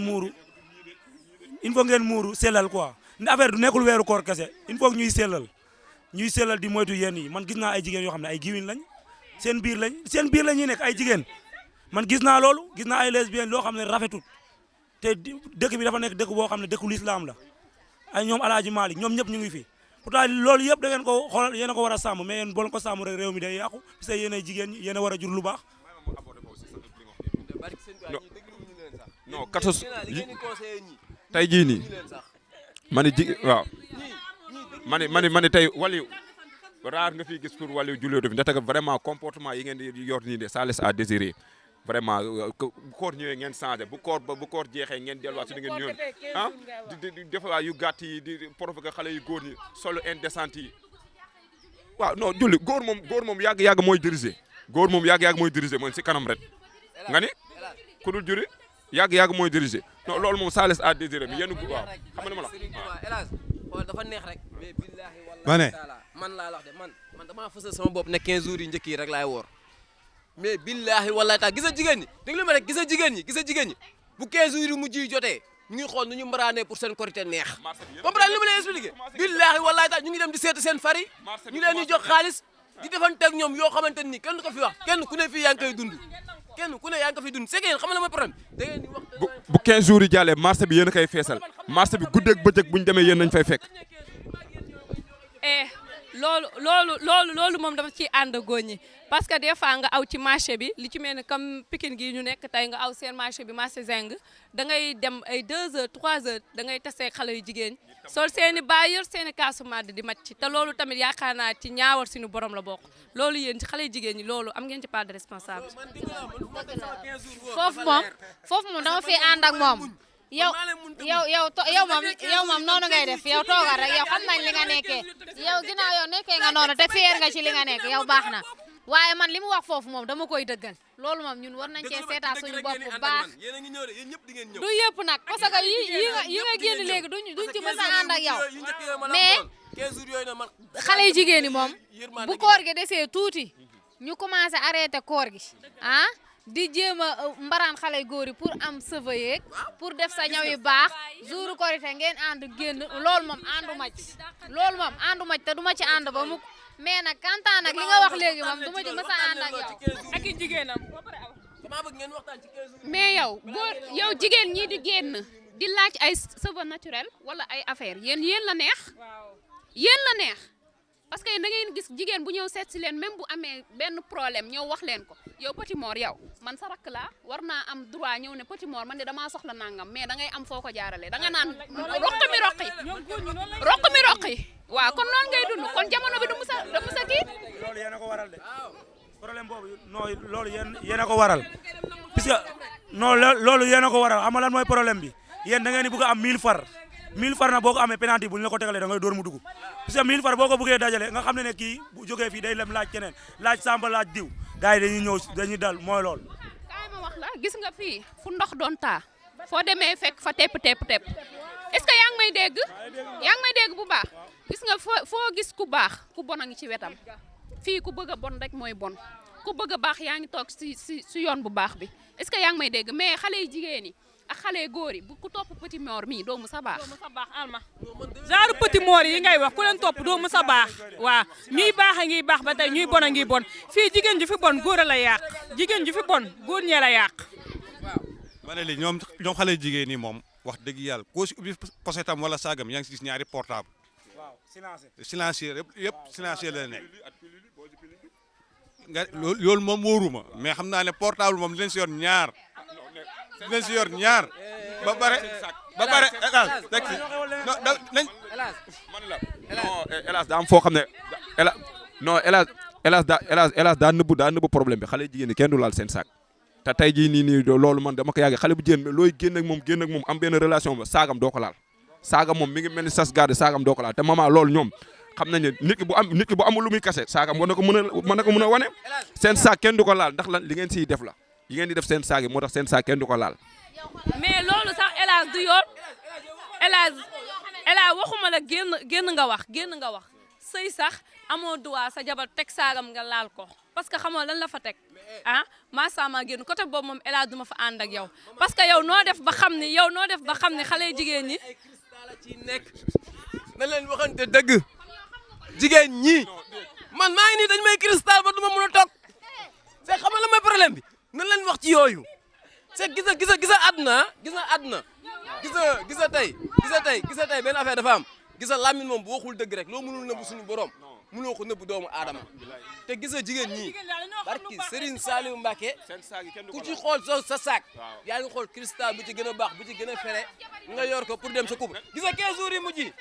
muuru sellal quoi ndax affaire du nekkul weeru koor kese il faut ñuy sellal di moytu yenn yi man gis naa ay jigéen yoo xam ne ay giwin lañ seen biir la ñuy nekk ay jigéen man gis naa ay lesbiennes loo xam ne rafetul te dëkk bi dafa nekk dëkk boo xam ne dëkku lislaam la ay ñoom Alaaji Malick ñoom ñëpp ñu ngi fi pourtant loolu yëpp da ngeen ko xoolal yéen a ko war a sàmm mais yéen boo leen ko sàmm rek réew mi day yàqu parce que yéen ay jigéen ñi yéen a war a jur lu baax. non 14 tey jii nii ma ne tey waliw raar nga fiy gis pour waliw jullit fi ndaxte vraiment comportement yi ngeen di yor nii de ça laisse à désirer vraiment bu koor ñëwee ngeen changé bu koor jeexee ngeen delluwaat si li ngeen ñëwoon di defaat yu gàtt yi di provoquer xale yu góor ñi solo indécente yi waaw non julli góor moom yàgg mooy diriger mooy si kanam rek nga ni ku dul juri yàgg mooy diriger non loolu moom ça laisse à désirer mi yéen waaw xam nga ma la xool dafa neex rek mais billahi ma ne man laa wax de man damaa fësal sama bopp ne 15 jours yi njëkk yi rek laay woor mais billahi wallahi taala gis nga jigéen ñi déglu ma rek gis nga jigéen ñi bu 15 jours yi mujj yi jotee ñu ngi xool nu ñu mbaraanee pour seen korité neex comprendre li ma leen expliqué billahi wallahi taala ñu ngi dem di seeti seen fari ñu leen ñu jox xaalis di defanteeg ñoom yoo xamante ni kenn du ko fi wax kenn ku ne fii yaa ngi koy dund c'est que yéen xam nga la mooy problème da ngeen di wax bu 15 jours yi jàllee marché bi yéen a koy feesal marché bi guddeeg bëccëg bu ñu demee yéen nañ fay fekk. loolu moom dafa ciy ànd góor ñi parce que des fois nga aw ci marché bi li ci mel ni comme Pikine gii ñu nekk tey nga aw seen marché bi marché Zeng da ngay dem ay 2 heures 3 heures da ngay tasee xale yu jigéen sol seen i baay yor seen i kaasu màdd di màcc te loolu tamit yaakaar naa ci ñaawar suñu borom la bokk loolu yéen ci xale yu jigéen ñi loolu am ngeen ci part de responsable. foofu moom dama fi ànd ak moom. yow moom noonu ngay def yow toogal rek yow xam nañ li nga nekkee yow ginnaaw yow nekkee nga noonu te fier nga ci li nga nekk yow baax na waaye man li mu wax foofu moom dama koy dëggal loolu moom ñun war nañ cee seetaat suñu bopp bu baax du yëpp nag parce que yi nga génn léegi duñ ci mës a ànd ak yow mais xale yu jigéen ñi moom bu koor gi desee tuuti ñu commencé arrêté koor gi di jéem a mbaraan xale góor yi pour am sëva yeeg pour def sa ñaw yu baax jour korité ngeen ànd génn loolu moom àndu ma ci te du ma ci ànd ba mukk mais nag kantaan nag li nga wax léegi moom du ma ci mës a ànd ak yow ak i jigéenam mais yow jigéen ñi di génn di laaj ay cheveux naturel wala ay affaire yéen la neex parce que da ngeen gis jigéen bu ñëw seet si leen même bu amee benn problème ñëw wax leen ko yow Petit Mor yow man sa rakk laa war naa am droit ñëw ne Petit Mor man de damaa soxla nangam mais da ngay am foo ko jaarale da nga naan roq mi waaw waaw kon noonu ngay dund kon jamono bi du musa kii. loolu yéen a ko waral de problème boobu non loolu yéen a ko waral puisque non loolu yéen a ko waral xam nga lan mooy problème bi yéen da ngeen di bëgg a am 1000 far 1000 far na boo ko amee penalty bu ñu la ko tegalee da ngay door mu dugg puisque 1000 far boo ko bëggee dajale nga xam ne kii bu jógee fii day lem laaj keneen laaj Samba laaj diw gars yi dañuy ñëw dañuy dal mooy loolu. kaay ma wax la gis nga fii fu ndox doon taa foo demee fekk fa tepp est-ce que yaa ngi may dégg bu baax gis nga foo gis ku baax ku bon a ngi ci wetam fii ku bëgg a bon rek mooy bon ku bëgg a baax yaa ngi toog si yoon bu baax bi est-ce que yaa ngi may dégg mais xale yi jigéen ñi ak xale yu góor yi bu ku topp petit mort mii doo mu sa baax. alma genre petit mort yi ngay wax ku leen topp doo mu sa baax waaw ñuy baax a ngi baax ba tey ñuy bon a ngi bon fii jigéen ju fi bon góor a la yàq jigéen ju fi bon góor ñee la yàq. ma ne li ñoom xale jigéen ñi moom wax dëgg yàlla koo si ubbi posetam wala saagam yaa ngi si gis ñaari portable. waaw silencieux yëpp silencieux la nekk nga loolu moom wóoruma mais xam naa ne portable moom dinañ si yor ñaar ba pare teg si hélas daa am foo xam ne hélas daa nëbbu problème bi xale jigéen ñi kenn du laal seen saak te tey jii nii loolu man dama ko yàgg xale bu jigéen looy génn ak moom am benn relation ba saagam doo ko laal saagam moom mi ngi mel ni sas garde saagam doo ko laal te maman loolu ñoom xam nañ ne nit ki bu amul lu muy kase saagam war na ko mën a wane seen saag kenn du ko laal ndax lan li ngeen siy def la yi ngeen di def seen saag yi moo tax seen saag kenn du ko laal. mais loolu sax hélas du yoon hélas waxuma la génn nga wax sëy sax amoo droit sa jabar teg saagam nga laal ko parce que xamoo lan la fa teg ah maasama génn côté boobu moom hélas du ma fa ànd ak yow parce que yow noo def ba xam ni xale jigéen ñi ci nekk na leen waxante dëgg jigéen ñi man maa ngi nii dañ may cristal ba du ma mën a toog c'est xam nga la mooy problème bi na leen wax ci yooyu c'est gisa àdduna gisa tey benn affaire dafa am gisa làmmiñ moom bu waxul dëgg rek loo mënul nëbb suñu borom mënoo ko nëbb doomu aadama te gisa jigéen ñi barki Serigne Saliou Mbacké ku ci xool sa saak yaa ngi xool cristal bu ci gën a baax bu ci gën a fere nga yor ko pour dem sa coupe gisa 15 jours yi mujj yi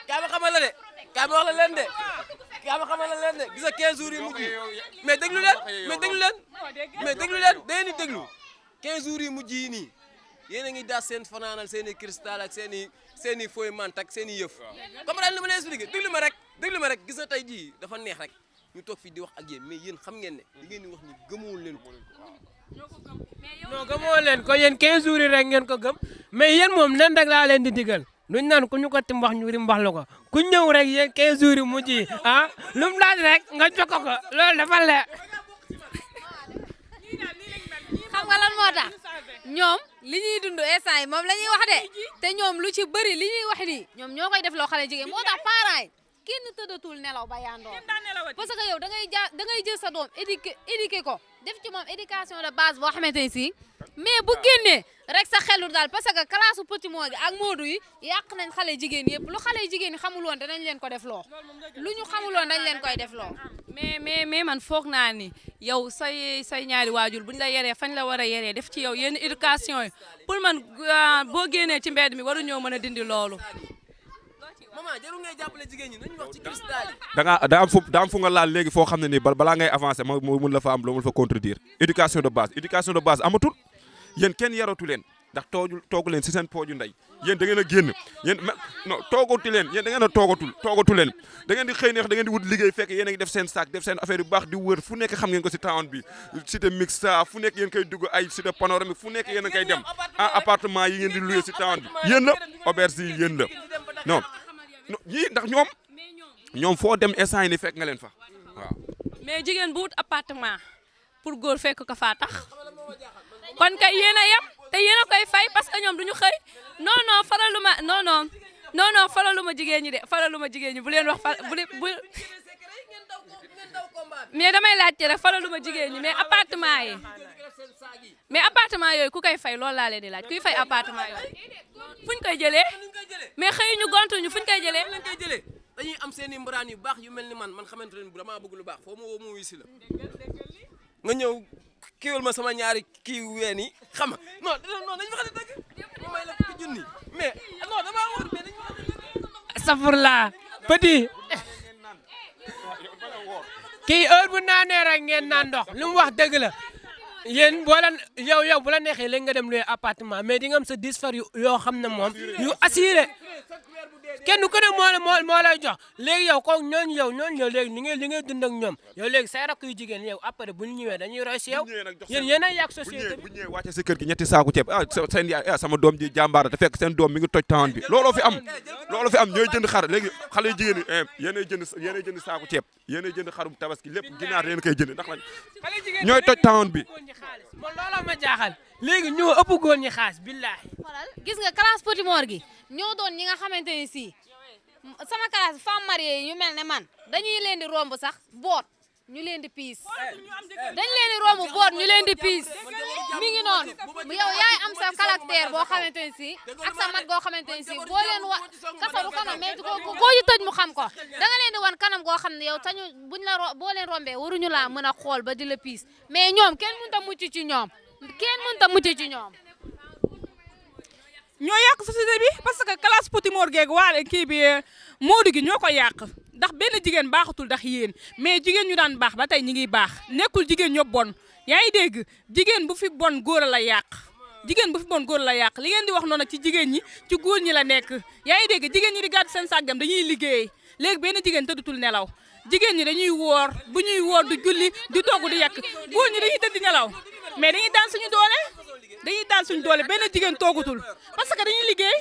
kaa ma xamal la de kaa ma wax la leen de gisa 15 jours yi mujj yi mais déglu leen da ngeen di déglu 15 jours yi mujj yi nii yéen a ngi daas seen fanaanal seen i cristal ak seen i fooy mant ak seen i yëf comme daal li ma leen expliqué déglu ma rek gis na tey jii dafa neex rek ñu toog fii di wax ak yéen mais yéen xam ngeen ne li ngeen di wax ni gëmoo leen ko. non gëmoo leen ko yéen 15 jours yi rek ngeen ko gëm mais yéen moom leen rek laa leen di digal luñ naan ku ñu ko tim wax ñu rim wax la ko ku ñëw rek yéen 15 jours yi mujj yi lu mu laaj rek nga jokko ko loolu dafa leer. xam nga lan moo tax ñoom li ñuy dund instant yi moom la ñuy wax de te ñoom lu ci bëri li ñuy wax nii ñoom ñoo koy def loo xale jigéen moo tax parents yi kenn tëddatul nelaw ba yandoor parce que yow da ngay jël sa doom éduqué ko def ci moom éducation de base boo xamante ni si mais bu génnee rek sa xelu daal parce que classe u petit moo gi ak moodu yi yàq nañ xale jigéen yëpp lu xale jigéen yi xamul woon danañ leen ko def loo lu ñu xamul woon dañ leen koy def loo mais man foog naa ni yow say ñaari waajur buñ la yeree fañ la war a yeree def ci yow yenn éducation yi pour man boo génnee ci mbedd mi waru ñoo mën a dindi loolu. maman jarul ngay jàppale jigéen ñi nañu wax ci cristal yi. daa am fu nga laal léegi foo xam ne nii balaa ngay avancer ma mun la fa am loo mun fa contredire éducation de base amatul yéen kenn yaratu leen ndax toogu leen si seen pooju ndey yéen da ngeen a génn yéen non toogatu leen yéen da ngeen a toogatu leen da ngeen di xëy neex da ngeen di wut liggéey fekk yéen a ngi def seen sac def seen affaire yu baax di wër fu nekk xam ngeen ko si town bi cité mixta fu nekk yéen koy dugg ay cité panoramique fu nekk yéen a koy dem appartement yi ngeen di loué si town bi yéen la auberge yi yéen la non ñii ndax ñoom foo dem instant yi ni fekk nga leen fa waaw. mais jigéen bu wut appartement pour góor fekk ko faa tax kon kay yéen a yem te yéen a koy fay parce que ñoom duñu xëy non faraluma jigéen ñi de faraluma jigéen ñi bu leen wax bu mais damay laajte rek faraluma jigéen ñi mais appartement yooyu ku koy fay loolu laa leen di laaj kuy fay appartement yooyu fuñ koy jëlee mais xëy ñu gontuñu fuñ koy jëlee dañuy am seen i mbaraan yu baax yu mel ni man xamante ne damaa bëgg lu baax foo ma woo ma wuyu si la nga ñëw kiiwal ma sama ñaari kii ween yi xam nga non dañu wax dëgg ma may la fukki junni mais non damaa wóor mais dañu wax dëgg safurla petit kii heure bu naanee rek ngeen naan ndox lu mu wax dëgg la yéen boo leen yow bu la neexee léegi nga dem luy appartement mais di nga am sa 10 far yoo xam ne moom yu assuré kenn ku ne moo lay jox léegi yow ko ñooñu léegi li ngay dund ak ñoom yow léegi say rakk yu jigéen yow après bu ñu ñëwee dañuy roy si yow yéen a yàq société bi bu ñëwee wàcce si kër gi ñetti saaku ceeb seen yaay sama doom ji jàmbaara te fekk seen doom mi ngi toj taan bi looloo fi am ñooy jënd xar léegi xale yu jigéen yi yéenay jënd saaku ceeb yéenay jënd xarum tabaski lépp ginaar yéen koy jënd ndax lañ ñooy toj taan bi man looloo ma jaaxal léegi ñoo ëpp góor ñi xaas billahi gis nga classe Petit Mor gi ñoo doon ñi nga xamante ni si sama classe femme mariée yi ñu mel ne man dañuy leen di romb sax boot ñu leen di piis dañ leen di romb boot ñu leen di piis mi ngi noonu yow yaay am sa caractère boo xamante ni si ak sa mat goo xamante ni si boo leen wa kasaru kanam mais koo ñu tëj mu xam ko da nga leen di wan kanam goo xam ne yow tañu buñ la boo leen rombee waruñu laa mën a xool ba di la piis mais ñoom kenn mënut a mucc ci ñoom ñoo yàq société bi parce que classe Petit Mor geeg waale kii bi Modou gi ñoo ko yàq ndax benn jigéen baaxatul ndax yéen mais jigéen ñu daan baax ba tey ñi ngi baax nekkul jigéen ñoo bon yaa ngi dégg jigéen bu fi bon góor la yàq jigéen bu fi bon góor la yàq li ngeen di wax noonu ci jigéen ñi ci góor ñi la nekk yaa ngi dégg jigéen ñi di gàddu seen sàggam dañuy liggéey léegi benn jigéen tëddutul nelaw jigéen ñi dañuy woor bu ñuy woor du julli du togg di yàq góor ñi dañuy tëdd nelaw mais dañuy daan suñu doole benn jigéen toogutul parce que dañuy liggéey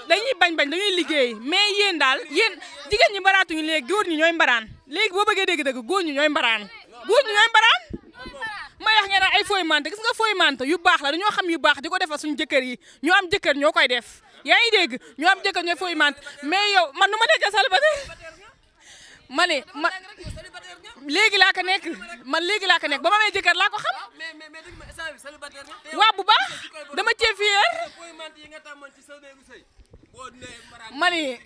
dañuy bañ dañuy liggéey mais yéen daal jigéen ñi mbaraatuñu léegi góor ñi ñooy mbaraan léegi boo bëggee dégg-dëgg góor ñi ñooy mbaraan may wax ngeen ay fooy mante gis nga fooy mante yu baax la dañoo xam yu baax di ko defal suñu jëkkër yi ñu am jëkkër ñoo koy def yaa ngi dégg ñu am jëkkër ñooy fooy mante mais yow man nu ma nekkee célibataire ma léegi laa ko nekk ba ma amee jëkkër laa ko xam waa bu baax dama cee fier ma ne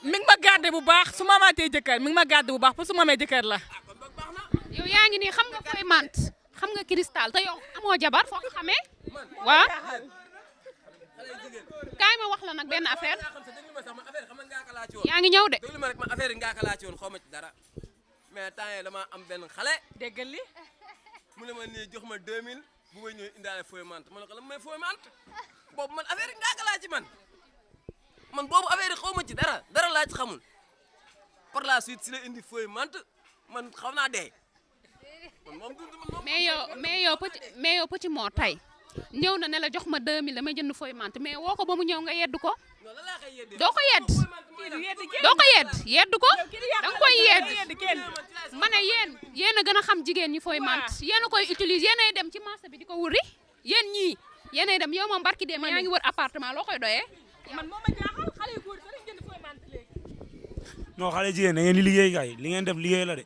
mi ngi ma gardé bu baax su ma amaatee jëkkër mi ngi ma gardé bu baax pour su ma amee jëkkër la yow yaa ngi nii xam nga fooy mant xam nga cristal te yow amoo jabar foo ko xamee waa kaay ma wax la nag benn affaire yaa ngi ñëw de déglu ma rek ma affaire yi ngaa ko laaj woon xaw ma ci dara mais temps yii dama am benn xale déggal li mu ne ma nii jox ma 2000 bu may ñëw indaale fooy mant ma ne ko la may fooy mant boobu man affaire yi ngaa ko laaj ci man boobu affaire yi xaw ma ci dara laa ci xamul par la suite si la indi fooy mant man xaw naa dee mais yow Petit Mor tey ñëw na ne la jox ma 2000 damay jënd fooy mant mais woo ko ba mu ñëw nga yedd ko doo ko yedd ko danga koy yedd ma ne yéen a gën a xam jigéen ñi fooy mant yéen a koy utiliser yéen ay dem ci marché bi di ko wuri yéen ñii yéen ay dem yow moom barki dee ma yaa ngi wër appartement loo koy doyee man moo ma jaaxal xale yu góor dañuy jënd fooy mant léegi non xale jigéen da ngeen di liggéey kay li ngeen def liggéey la de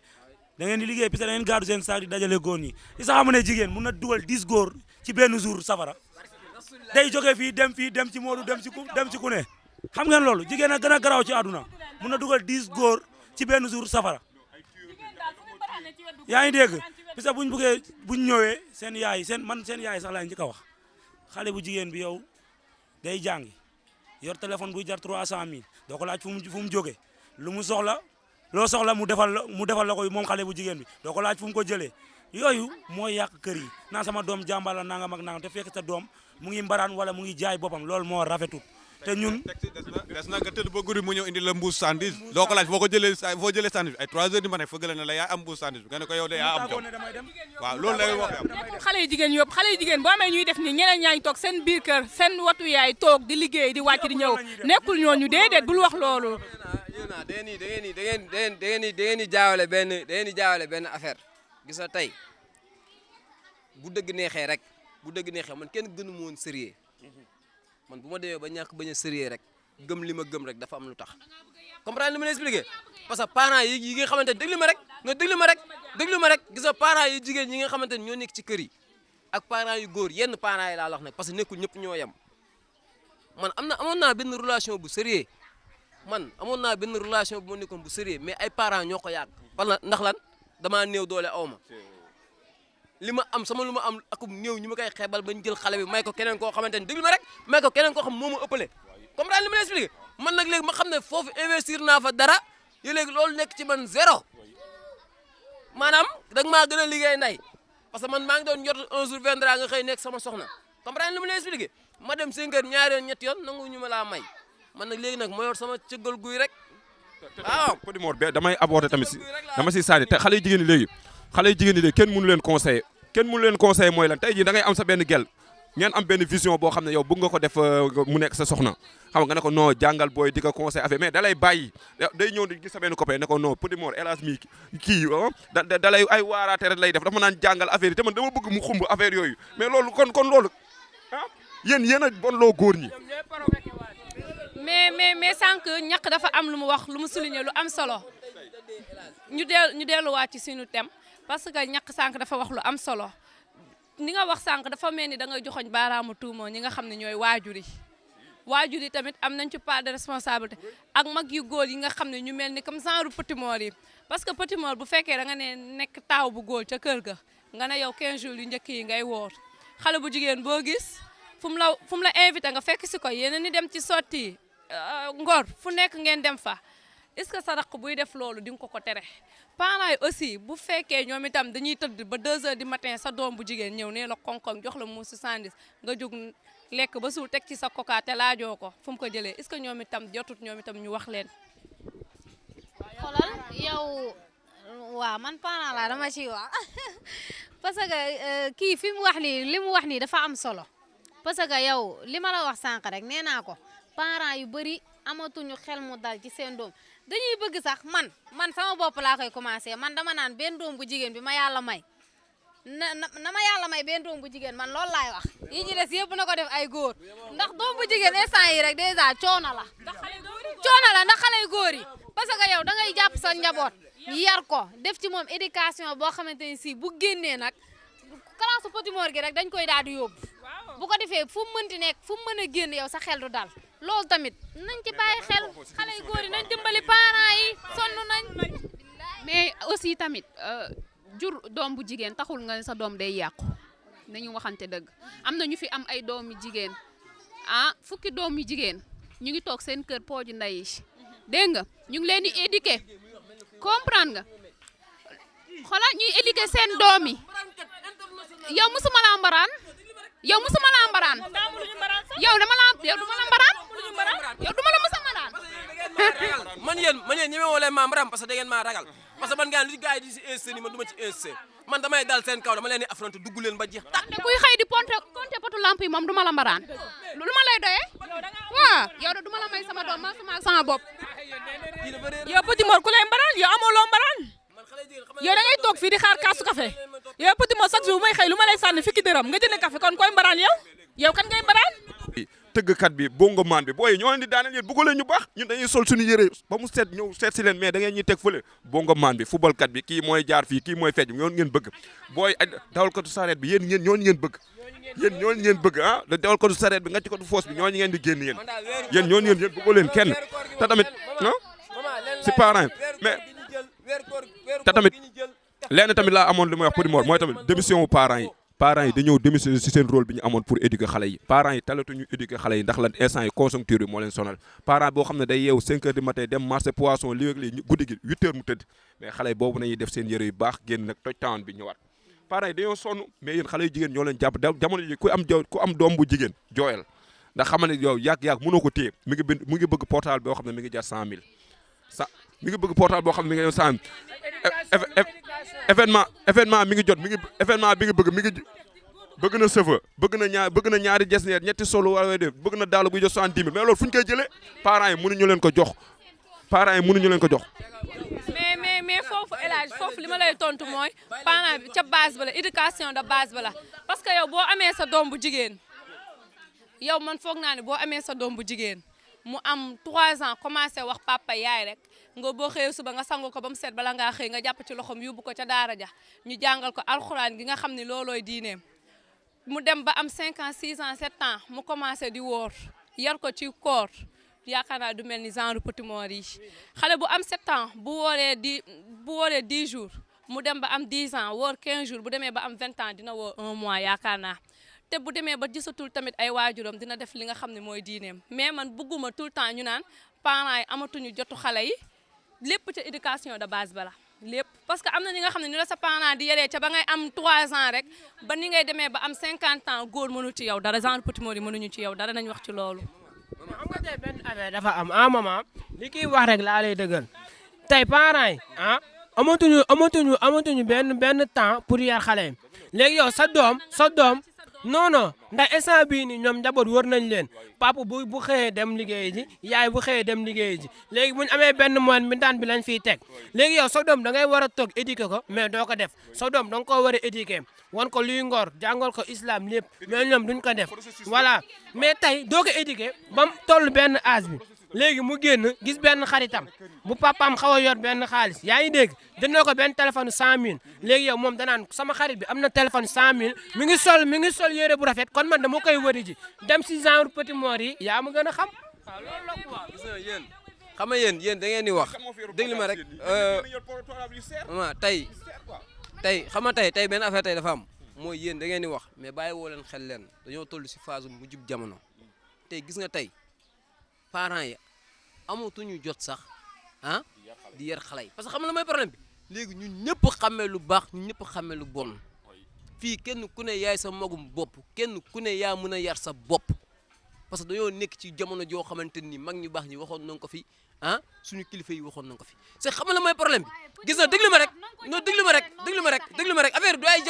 da ngeen di liggéey parce que da ngeen gaadu seen saak di dajale góor ñi li sax xam ne jigéen mun na dugal 10 góor ci benn jour safara day jógee fii dem ci Modou dem ci ku ne xam ngeen loolu jigéen a gën a garaaw ci àdduna mun na dugal 10 góor ci benn jour safara yaa ngi dégg parce que buñ ñëwee seen yaay sax laay njëkk a wax xale bu jigéen bi yow day jàngi yor téléphone buy jar 300000 doo ko laaj fu mu jógee lu mu soxla loo soxla mu defal la ko moom xale bu jigéen bi doo ko laaj fu mu ko jëlee yooyu mooy yàq kër yi naan sama doom jàmbaar la nangam ak nangam te fekk sa doom mu ngi mbaraan wala mu ngi jaay boppam loolu moo rafetul te ñun des na nga tëdd ba guddi mu ñëw indi la mbuus sandwich doo ko laaj foo jëlee sandwich ay 3 heures du matin fëgg la ne la yaa am mbuus sandwich nga ne ko yow de yaa am jom waaw loolu lay wax xale yu jigéen boo amee ñuy def ni ñeneen ñaa ngi toog seen biir kër seen watu yaay toog di liggéey di wàcc di ñëw nekkul ñooñu déedéet bul wax loolu da ngeen di jaawale benn affaire gis nga tey bu dëgg neexee man kenn gënu ma woon sérieux man bu ma demee ba ñàkk bañ a sérieux rek gëm li ma gëm rek dafa am lu tax comprendre li ma lay expliquer parce que parents yi nga xamante ne déglu ma rek gis nga parents yi jigéen ñi nga xamante ne ñoo nekk ci kër yi ak parents yu góor yenn parents yi laa wax nag parce que nekkul ñëpp ñoo yem man amoon naa benn relation bu sérieux bu ma nekkoon bu sérieux mais ay parents ñoo ko yàq wala ndax lan damaa néew doole aw ma li ma am lu ma am akum néew ñu ma koy xeebal bañ jël xale bi may ko keneen koo xamante ne déglu ma rek may ko keneen koo xam moo ma ëppale comprendre li ma lay expliqué man nag léegi ma xam ne foofu investir naa fa dara yo léegi loolu nekk ci man zéro maanaam dag maa gën a liggéey nday parce que man maa ngi doon jot un jour viendra nga xëy nekk sama soxna comprendre li ma lay expliqué ma dem 5 heures ñaari yoon ñetti yoon nangu ñu ma laa may man nag léegi nag ma yor sama cëggal guy rek waaw Petit Mor be damay aborder tamit si dama si sànni te xale yu jigéen ñi léegi kenn mënu leen conseiller mooy lan tey jii da ngay am sa benn gel ngeen am benn vision boo xam ne yow bëgg nga ko def mu nekk sa soxna xam nga ne ko non jàngal booy di ko conseil affaire mais da lay bàyyi day ñëw di gis sa benn copain ne ko non Petit Mor hélas mi kii da lay ay waaraate rek lay def dafa naan jàngal affaire yi te man dama bëgg mu xumb affaire yooyu mais loolu kon loolu ah yéen a bon loo góor ñi. mais sànq ñàkk dafa am lu mu wax lu mu souligner lu am solo ñu delluwaat ci suñu thème parce que ñàkk sànq dafa wax lu am solo ni nga wax sànq dafa mel ni da ngay joxoñ baaraamu tuuma ñi nga xam ne ñooy waajur yi tamit am nañ ci part de responsabilité ak mag yu góor yi nga xam ne ñu mel ni comme genre Petit Mor yi parce que Petit Mor bu fekkee da nga ne nekk taaw bu góor ca kër ga nga ne yow 15 jours yu njëkk yi ngay woor xale bu jigéen boo gis fu mu la invité nga fekk si ko yéen ni dem ci sotti ngor fu nekk ngeen dem fa est-ce que sa rakk buy def loolu di nga ko tere parents yi aussi bu fekkee ñoom itam dañuy tëdd ba 2 heures du matin sa doom bu jigéen ñëw nee la koŋ-koŋ jox la mu 70 nga jóg lekk ba suur teg ci sa coca te laajoo ko fu mu ko jëlee est-ce que ñoom itam jotut ñoom itam ñu wax leen. xoolal yow waaw man parent la dama ciy wax parce que kii fi mu wax nii li mu wax nii dafa am solo parce que yow li ma la wax sànq rek nee naa ko parents yu bëri amatuñu xel mu dal ci seen doom dañuy bëgg sax man sama bopp laa koy commencé man dama naan benn doom bu jigéen bi ma yàlla may na ma yàlla may benn doom bu jigéen man loolu laay wax yi ci des yëpp na ko def ay góor ndax doom bu jigéen instant yi rek dèjà coono la ndax xale yu góor yi parce que yow da ngay jàpp sa njaboot yar ko def ci moom éducation boo xamante ni si bu génnee nag classe Petit Mor gi rek dañ koy daal di yóbbu bu ko defee fu mu mënti nekk fu mu mën a génn yow sa xel du dal loolu tamit nañ ci bàyyi xel xale yu góor yi nañ dimbali parents yi sonn nañ. mais aussi tamit jur doom bu jigéen taxul nga sa doom day yàqu nañu waxante dëgg am na ñu fi am ay doomi jigéen fukki doomi jigéen ñu ngi toog seen kër pooju ndey yi dégg nga ñu ngi leen di éduquer comprendre nga xoolal ñuy éduquer seen doom yi yow musuma laa mbaraan yow duma la mbaraan yow duma la musa mbaraan man yéen ñeme woo leen maa mbaram parce que da ngeen maa ragal parce que man ngaa li gars yi di si insisté ni man du ma ci insisté man damay dal seen kaw dama leen di affronté dugg leen ba jeex tak te kuy xëy di compter potu lamp yi moom duma la mbaraan lu ma lay doyee waaw yow de duma la may sama doom ma sama bopp yow Petit Mor ku lay mbaraan yow amoo loo mbaraan yow da ngay toog fii di xaar kaasu café yow Petit Mor chaque jour bu may xëy lu ma lay sànni fukki dërëm nga jënd café kon koy mbaraan yow kan ngay mbaraan tëggkat bi bongo maan bi booy ñoo leen di daaneel yéen bëggu leen ñu baax ñun dañuy sol suñu yére ba mu seet ñëw seet si leen mais da ngeen ñuy teg fële bongo maan bi footballkat bi kii mooy jaar fii kii mooy fecc ñooñu ngeen bëgg booy dawalkatu sareet bi yéen ñooñu ngeen bëgg yéen ñooñu ngeen bëgg da dawalkatu sareet bi nga ci katu foos bi ñooñu ngeen di génn yéen ñooñu ngeen bëggoo leen kenn te tamit si parents mais te tamit lenn tamit laa amoon li may wax Petit Mor mooy tamit démission wu parents yi dañoo démissionné si seen rôle bi ñu amoon pour éduquer xale yi parents yi talatuñu éduquer xale yi ndax lan instant yi conjoncture bi moo leen sonal parent boo xam ne day yeewu 5 heures du matin dem marché poisson li ak li guddi gi 8 heures mu tëdd mais xale yi boobu nañuy def seen yëre yu baax génn nag toj taan bi ñëwaat parents yi dañoo sonn mais yéen xale yu jigéen ñoo leen jàpp jamono ji ku am doom bu jigéen jooyal ndax xam ne yow yàgg mënoo ko téye mu ngi bëgg portable boo xam ne mi ngi jar 100 000 mi ngi bëgg portable boo xam ne mi ngi jar 100 000 événement mi ngi jot événement bi nga bëgg na cheveux bëgg na ñaari jesneer ñetti solo wala def bëgg na daalu buy jox 70 000 mais loolu fu ñu koy jëlee parents yi mënuñu leen ko jox mais foofu élage foofu li ma lay tontu mooy parent bi ca base ba la éducation de base ba la parce que yow boo amee sa doom bu jigéen yow man foog naa ne boo amee sa doom bu jigéen mu am 3 ans commencé wax papa yaay rek nga boo xëyee suba nga sangu ko ba mu set bala ngaa xëy nga jàpp ci loxoom yóbbu ko ca daara ja ñu jàngal ko alxuraan gi nga xam ne loolooy diineem mu dem ba am 5 ans 6 ans 7 ans mu commencé di woor yar ko ci koor yaakaar naa du mel ni genre Petit Mor yi xale bu am 7 ans bu wooree 10 jours mu dem ba am 10 ans woor 15 jours bu demee ba am 20 ans dina woor 1 mois yaakaar naa te bu demee ba gisatul tamit ay waajuram dina def li nga xam ne mooy diineem mais man bëgguma tout le temps ñu naan parents yi amatuñu jotu xale yi lépp ca éducation de base ba la lépp parce que am na ñi nga xam ne ni la sa parent di yaree ca ba ngay am 3 ans rek ba ni ngay demee ba am 50 ans góor mënu ci yow dara genre petit mot yi mënuñu ci yow dara nañ wax ci loolu. xam nga tey benn affaire dafa am maman li kiy wax rek laa lay dëggal tey parents yi amatuñu benn temps pour yar xale yi léegi yow sa doom non ndax instant bii nii ñoom njaboot wër nañ leen papa bu xëyee dem liggéey ji yaay bu xëyee dem liggéey ji léegi bu ñu amee benn moyen mbindaan bi lañ fiy teg léegi yow sa doom da ngay war a toog éduquer ko mais doo ko def sa doom da nga koo war a éduquer wan ko luy ngor jàngal ko islam lépp mais ñoom duñ ko def voilà mais tey doo ko éduquer ba mu toll benn âge bi léegi mu génn gis benn xaritam bu papaam xaw a yor benn xaalis yaa ngi dégg jëndoo ko benn téléphone 100000 léegi yow moom danaan sama xarit bi am na téléphone 100000 mi ngi sol yére bu rafet kon man dama koy wëri ji dem si genre petit mort yi yaa ma gën a xam waaw loolu la quoi. gis nga yéen xam nga yéen da ngeen di wax déglu ma rek tey xam nga tey benn affaire tey dafa am mooy yéen da ngeen di wax mais bàyyi woo leen xel leen dañoo toll si phase mu jub jamono tey gis nga tey parents yi amatuñu jot sax di yar xale yi parce que xam nga la mooy problème bi léegi ñun ñëpp xamee lu baax ñun ñëpp xamee lu bon fii kenn ku ne yaay sa magum bopp kenn ku ne yaa mën a yar sa bopp parce que dañoo nekk ci jamono joo xamante ni mag ñu baax ñi waxoon nañ ko fi suñu kilifa yi waxoon nañ ko fi c'est xam nga la mooy problème bi gis nga déglu ma rek non déglu ma rek affaire du ay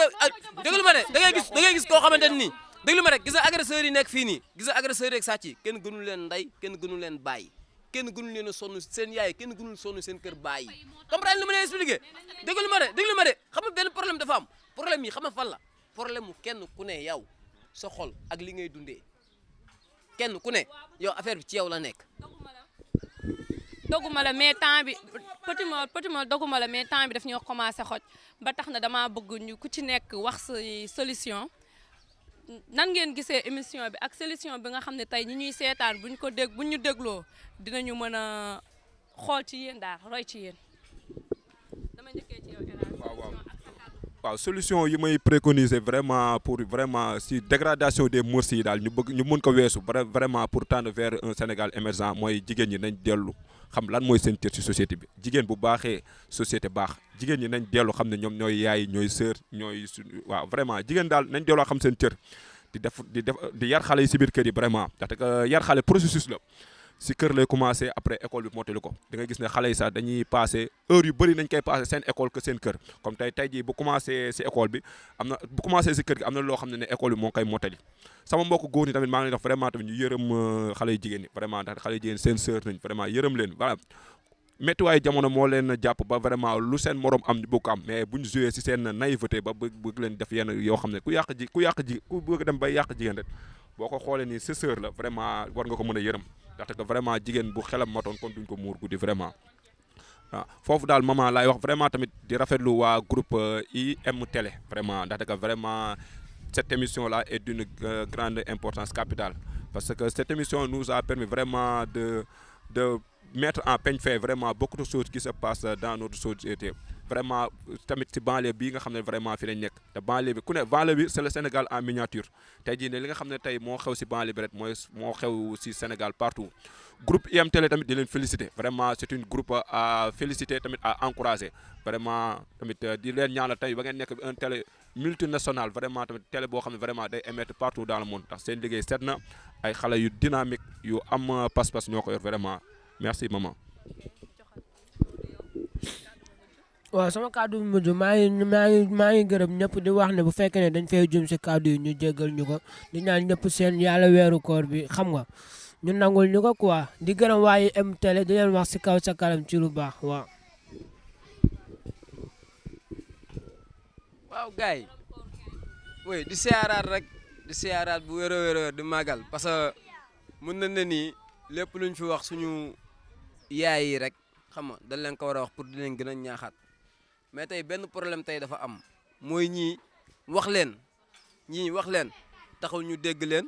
déglu ma de da ngay gis koo xamante ni déglu ma rek gis nga agresseurs yi nekk fii nii gis nga agresseurs yi ak sàcc yi kenn gënul leen ndey kenn gënul leen bàyyi kenn gënul leen a sonn seen yaay kenn gënul sonn seen kër bàyyi comprendre li ma leen expliqué déglu ma de xam nga benn problème dafa am problème yi xam nga fan la problème mu kenn ku ne yow sa xol ak li ngay dundee kenn ku ne yow affaire bi ci yow la nekk. doguma la mais temps bi petit mot doguma la mais temps bi daf ñoo commencé xoj ba tax na damaa bëgg ñu ku ci nekk wax sa solution. nan ngeen gisee émission bi ak solution bi nga xam ne tey ñi ñuy seetaan buñ ñu dégloo dinañu mën a xool ci yéen daal roy ci yéen. dama njëkkee ci yow waaw solution yi may préconiser vraiment pour vraiment si dégradation des mœurs yi daal ñu mën ko weesu vraiment pour tendre vers un Sénégal émergent mooy jigéen ñi nañ dellu xam lan mooy seen cër ci société bi jigéen bu baaxee société baax jigéen ñi nañ dellu xam ne ñoom ñooy yaay ñooy sœur waaw vraiment jigéen daal nañ delloo xam seen cër di yar xale yi si biir kër yi vraiment ndaxte que yar xale processus la si kër lay commencé après école bi mottali ko da nga gis ne xale yi sax dañuy passé heure yu bëri nañ koy passé seen école que seen kër comme tey jii bu commencé si école bi bu commencé si kër gi am na loo xam ne école bi moo koy mottali sama mbokk góor ñi tamit maa ngi leen wax vraiment tamit ñu yërëm xale yu jigéen ñi vraiment ndax xale yu jigéen seen sœur nañ vraiment yërëm leen voilà méttiwaayu jamono moo leen jàpp ba vraiment lu seen morom am ñu bëgg am mais buñ joué si seen naïveté ba bëgg leen def yenn yoo xam ne ku bëgg dem bay yàq jigéen rek boo ko xoolee ni sa sœur la vraiment war nga ko mën a yërëm ndaxte que vraiment jigéen bu xelam matoon kon duñ ko muur guddi vraiment waaw foofu daal maman laay wax vraiment tamit di rafetlu waa groupe IM Télé vraiment ndaxte que vraiment cette émission là est d'une grande importance capitale parce que cette émission nous a permis vraiment de mettre en peigne fait vraiment beaucoup de choses qui se passent dans notre société vraiment tamit ci banlieue bii nga xam ne vraiment fi lañ nekk te banlieue bi ku ne banlieue bi c'est le Sénégal en miniature tey jii ne li nga xam ne tey moo xew ci banlieue bi rek moo xew ci Sénégal partout groupe IM Télé tamit di leen féliciter vraiment c'est une groupe à féliciter tamit à encourager vraiment tamit di leen ñaanal tey ba ngeen nekk un télé multinational vraiment tamit télé boo xam ne vraiment day émettre partout dans le monde ndax seen liggéey set na ay xale yu dynamique yu am pas-pas ñoo ko yor vraiment merci maman. waaw sama kàddu bu mujj maa ngi gërëm ñëpp di wax ne bu fekkee ne dañ fay jum si kàddu yi ñu jéggal ñu ko di ñaan ñëpp seen yàlla weeru koor bi xam nga ñu nangul ñu ko quoi di gërëm waaye IM Télé di leen wax si kaw sa kanam ci lu baax waaw. waaw gars yi oui di siyaaraat bu wér di màggal parce que mën na ne nii lépp luñ fi wax suñu yaay yi rek xam nga dañ leen ko war a wax pour di leen gën a ñaaxaat mais tey benn problème tey dafa am mooy ñii wax leen taxul ñu dégg leen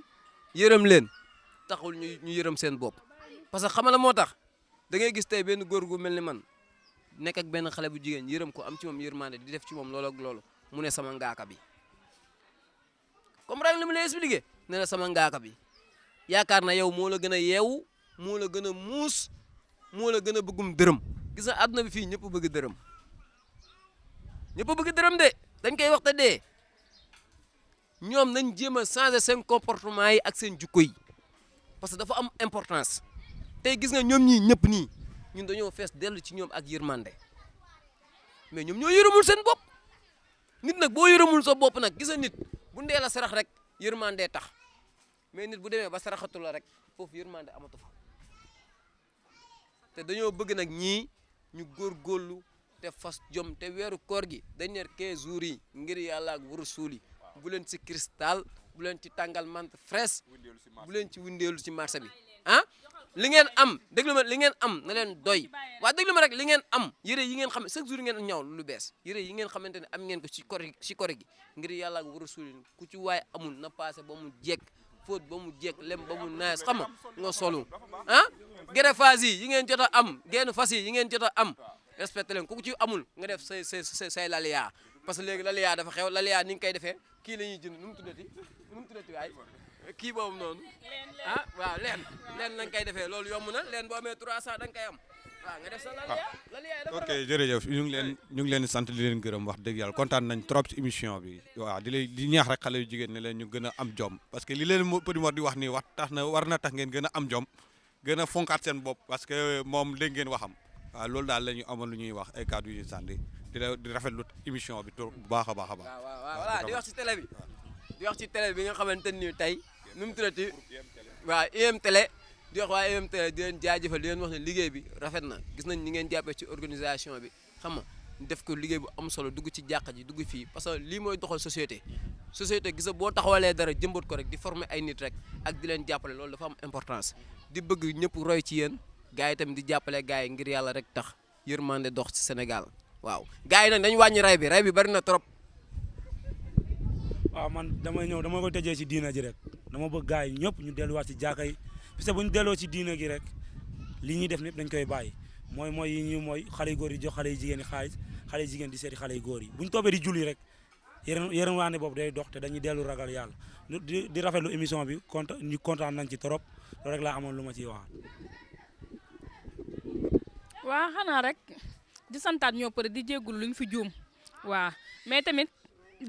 yërëm leen taxul ñu yërëm seen bopp parce que xam la moo tax da ngay gis tey benn góor gu mel ni man nekk ak benn xale bu jigéen yërëm ko am ci moom yërmande di def ci moom loolu ak loolu mu ne sama ngaaka bi comprendre li mu lay expliqué ne la sama ngaaka bi yaakaar na yow moo la gën a yeewu moo la gën a muus moo la gën a bëggum dërëm gis nga àdduna bi fii ñëpp bëgg dërëm ñëpp a bëgg dërëm de dañ koy wax te dee ñoom nañ jéem a changer seen comportement yi ak seen jukko yi parce que dafa am importance tey gis nga ñoom ñii ñëpp nii ñun dañoo fees dellu ci ñoom ak yërmande mais ñoom ñoo yërëmul seen bopp nit nag boo yërëmul sa bopp nag gis nga nit bu ndee la sarax rek yërmande tax mais nit bu demee ba saraxatu la rek foofu yërmande amatu fa te dañoo bëgg nag ñii ñu góorgóorlu te fas jom te weeru koor gi dañ ne 15 jours yi ngir yàlla ak war a suuli bu leen ci cristal bu leen ci tàngal mante fraîche bu leen ci windeelu ci marché bi ah li ngeen am déglu ma li ngeen am na leen doy waa déglu ma rek li ngeen am yére yi ngeen xam chaque jour ngeen ñaw lu bees yére yi ngeen xamante ne am ngeen ko ci kori gi ngir yàlla ak war a suuli ku ci waaye amul na passé ba mu jekk fóot ba mu jekk lem ba mu naes xam nga solu ah greffage yi ngeen jot a am genn fas yi ngeen jot a am respecté leen ku ci amul nga def say laliya parce que léegi laliya dafa xew laliya ni nga koy defee kii la ñuy jënd nu mu tuddati waay kii boobu noonu ah waaw leen lañ koy defee loolu yomb na leen boo amee 300 da nga koy am waaw nga def sa laliya ok jërëjëf ñu ngi leen di sant di leen gërëm wax dëgg yàlla kontaan nañ trop ci émission bi waaw di ñaax rek xale yu jigéen ne leen ñu gën a am jom parce que li leen Petit Mor di wax nii war na tax ngeen gën a am jom gën a fonkaat seen bopp parce que moom dégg ngeen waxam waaw loolu daal la ñu amoon lu ñuy wax ay kàddu yu ñuy sànni di rafetlu émission bi bu baax a baax a baax. waaw voilà di wax ci télé bi nga xamante ni tey nu mu tuddati waaw IM Télé di wax waa IM Télé di leen jaajëfal di leen wax ne liggéey bi rafet na gis nañ ni ngeen jàppee ci organisation bi xam nga def ko liggéey bu am solo dugg ci jàkka ji dugg fii parce que lii mooy doxal société gis nga boo taxawalee dara jëmbat ko rek di former ay nit rek ak di leen jàppale loolu dafa am importance di bëgg ñëpp roy ci yéen gars yi tamit di jàppale gars yi ngir yàlla rek tax yërmande dox ci Sénégal waaw gars yi nag dañu wàññi ray bi bari na trop. waaw man dama koy tëjee ci diina ji rek dama bëgg gars yi ñëpp ñu delluwaat ci jàkka yi parce que bu ñu delloo ci diina gi rek li ñuy def lépp dañ koy bàyyi mooy yi mooy xale yu góor yi jox xale yu jigéen yi xaalis xale yu jigéen di seeti xale yu góor yi bu ñu toobee di julli rek yërëm waane boobu day dox te dañuy dellu ragal yàlla di rafetlu émission bi ñu kontaan nañ ci trop loolu rek laa amoon lu ma ciy wax. waa xanaa rek di santaat ñoo pare di jéggul luñ fi juum waa mais tamit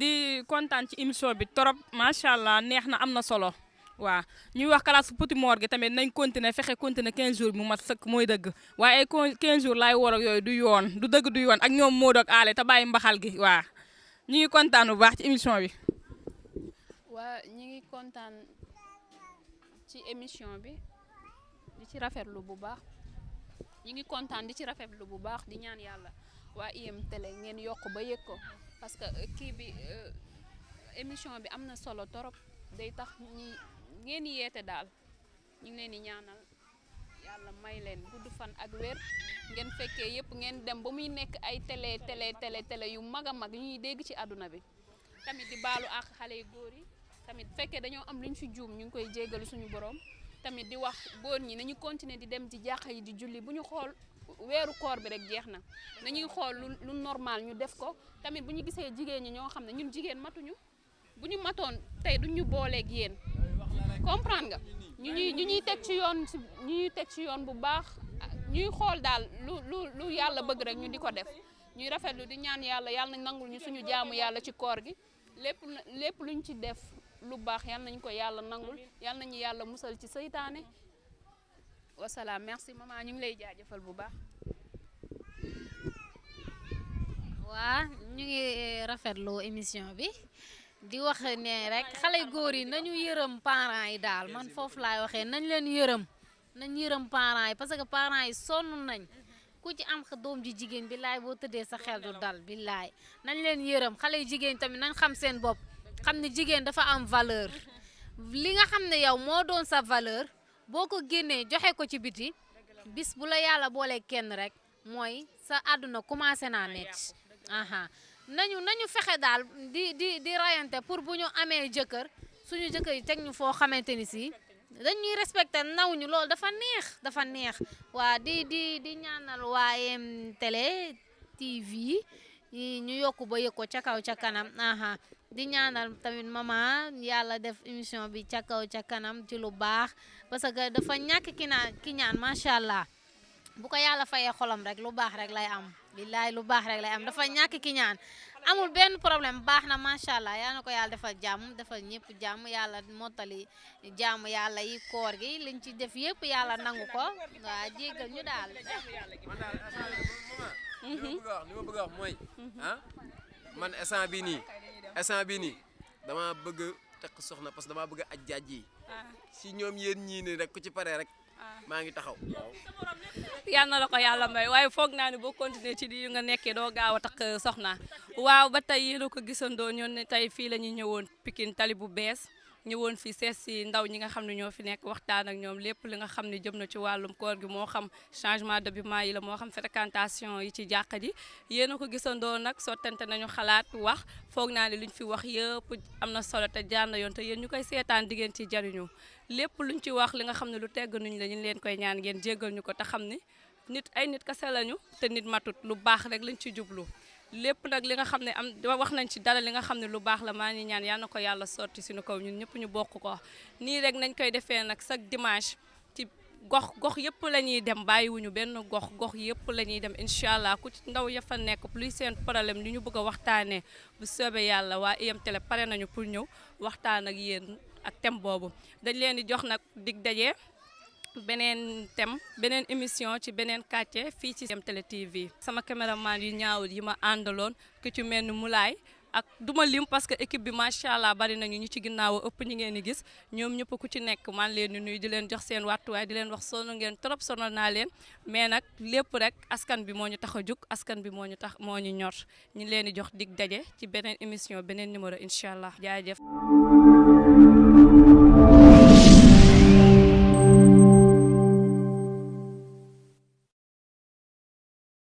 di kontaan ci émission bi trop macha allah neex na am na solo waa ñuy wax classe Petit Mor gi tamit nañ continuer fexe continuer 15 jours mu mat sëkk mooy dëgg waaye ay 15 jours laay war ak yooyu du yoon du dëgg du yoon ak ñoom Modou ak Allé te bàyyi mbaxal gi waa ñu ngi kontaan bu baax ci émission bi. waa ñu ngi kontaan ci émission bi di ci rafetlu bu baax. ñu ngi kontaan di ci rafetlu bu baax di ñaan yàlla waa IM Télé ngeen yokk ba yëg ko parce que kii bi émission bi am na solo torop day tax ngeen yeete daal ñu ngi leen di ñaanal yàlla may leen gudd fan ak wér ngeen fekkee yëpp ngeen dem ba muy nekk ay télé yu mag a mag yu ñuy dégg ci àdduna bi tamit di baalu ak xale yu góor yi tamit fekkee dañoo am lu ñu fi juum ñu ngi koy jéggalu suñu borom. tamit di wax góor ñi nañu continuer di dem ci jàkka yi di julli bu ñu xool weeru koor bi rek jeex na nañuy xool lu normal ñu def ko tamit bu ñu gisee jigéen ñi ñoo xam ne ñun jigéen matuñu bu ñu matoon tey duñ ñu booleeg yéen comprendre nga ñu ñuy teg ci yoon bu baax ñuy xool daal lu yàlla bëgg rek ñu di ko def ñuy rafetlu di ñaan yàlla na nangul ñu suñu jaamu yàlla ci koor gi lépp luñ ci def lu baax yal nañu ko yàlla nangul yal nañu yàlla musal ci seytaane wasalaam merci maman ñu ngi lay jaajëfal bu baax. waa ñu ngi rafetlu émission bi di wax ne rek xale góor yi nañu yërëm parents yi daal man foofu laay waxee nañ leen yërëm parents yi parce que parents yi sonn nañ ku ci am doom ji jigéen billaay boo tëddee sa xel du dal billaay nañ leen yërëm xale yu jigéen tamit nañ xam seen bopp. xam ne jigéen dafa am valeur li nga xam ne yow moo doon sa valeur boo ko génnee joxe ko ci biti bis bu la yàlla boolee kenn rek mooy sa àdduna commencé naa metti nañu fexe daal di rayante pour bu ñu amee jëkkër suñu jëkkër yi teg ñu foo xamante ni si dañuy respecté naw ñu loolu dafa neex waa di ñaanal waa IM Télé TV ñu yokku ba yëg ko ca kaw ca kanam di ñaanal tamit maman yàlla def émission bi ca kaw ca kanam ci lu baax parce que dafa ñàkk ki ñaan macha allah bu ko yàlla fayee xolam rek lu baax rek lay am billaay lu baax rek lay am dafa ñàkk ki ñaan amul benn problème baax na macha allah yal na ko yàlla defal jàmm defal ñëpp jàmm yàlla mottali jàmm yàlla yi koor gi liñ ci def yëpp yàlla nangu ko waa jéggal ñu daal. li ma bëgg a wax mooy man instant bii nii dama bëgg takk soxna parce que dama bëgg a aj jaaj yi si ñoom yéen ñii ni rek ku ci paree rek maa ngi taxaw. yal na la ko yàlla may waaye foog naa ne boo continuer ci di nga nekkee doo gaaw a takk soxna waaw ba tey yéen a ko gisandoo ñoon ne tey fii la ñuy ñëwoon Pikine tali bu bees ñëwoon fii sees si ndaw ñi nga xam ne ñoo fi nekk waxtaan ak ñoom lépp li nga xam ne jëm na ci wàllum koor gi moo xam changement d'habillement yi la moo xam fréquentation yi ci jàkka ji yéen a ko gisandoo nag sottante nañu xalaat wax foog naa ne luñ fi wax yëpp am na solo te jaar na yoon te yéen ñu koy seetaan di ngeen ci jariñu lépp luñ ci wax li nga xam ne lu tegg nuñ la ñu leen koy ñaan ngeen jéggal ñu ko te xam ne nit ay nit kese lañu te nit matut lu baax rek lañ ci jublu lépp nag li nga xam ne am wax nañ ci dara li nga xam ne lu baax la maa ngi ñaan yal na ko yàlla sotti suñu kaw ñun ñëpp ñu bokk ko nii rek nañ koy defee nag chaque dimanche ci gox yëpp la ñuy dem bàyyiwuñu benn gox yëpp la ñuy dem incha allah ku ci ndaw ya fa nekk luy seen problème li ñu bëgg a waxtaanee bu soobee yàlla waa IM Télé pare nañu pour ñëw waxtaan ak yéen ak thème boobu dañ leen di jox nag dig daje beneen thème beneen émission ci beneen quartier fii ci IM Télé TV sama caméraman yu ñaawul yi ma àndaloon ku ci mel ni Moulay ak duma lim parce que équipe bi macha allah bari nañu ñu ci ginnaaw ëpp ñi ngeen di gis ñoom ñëpp ku ci nekk man leen di nuyu di leen jox seen wàttuwaay di leen wax sonn ngeen trop sonal naa leen mais nag lépp rek askan bi moo ñu tax a jug askan bi moo ñu ñor ñu leen di jox dig daje ci beneen émission beneen numéro incha allah jaajëf.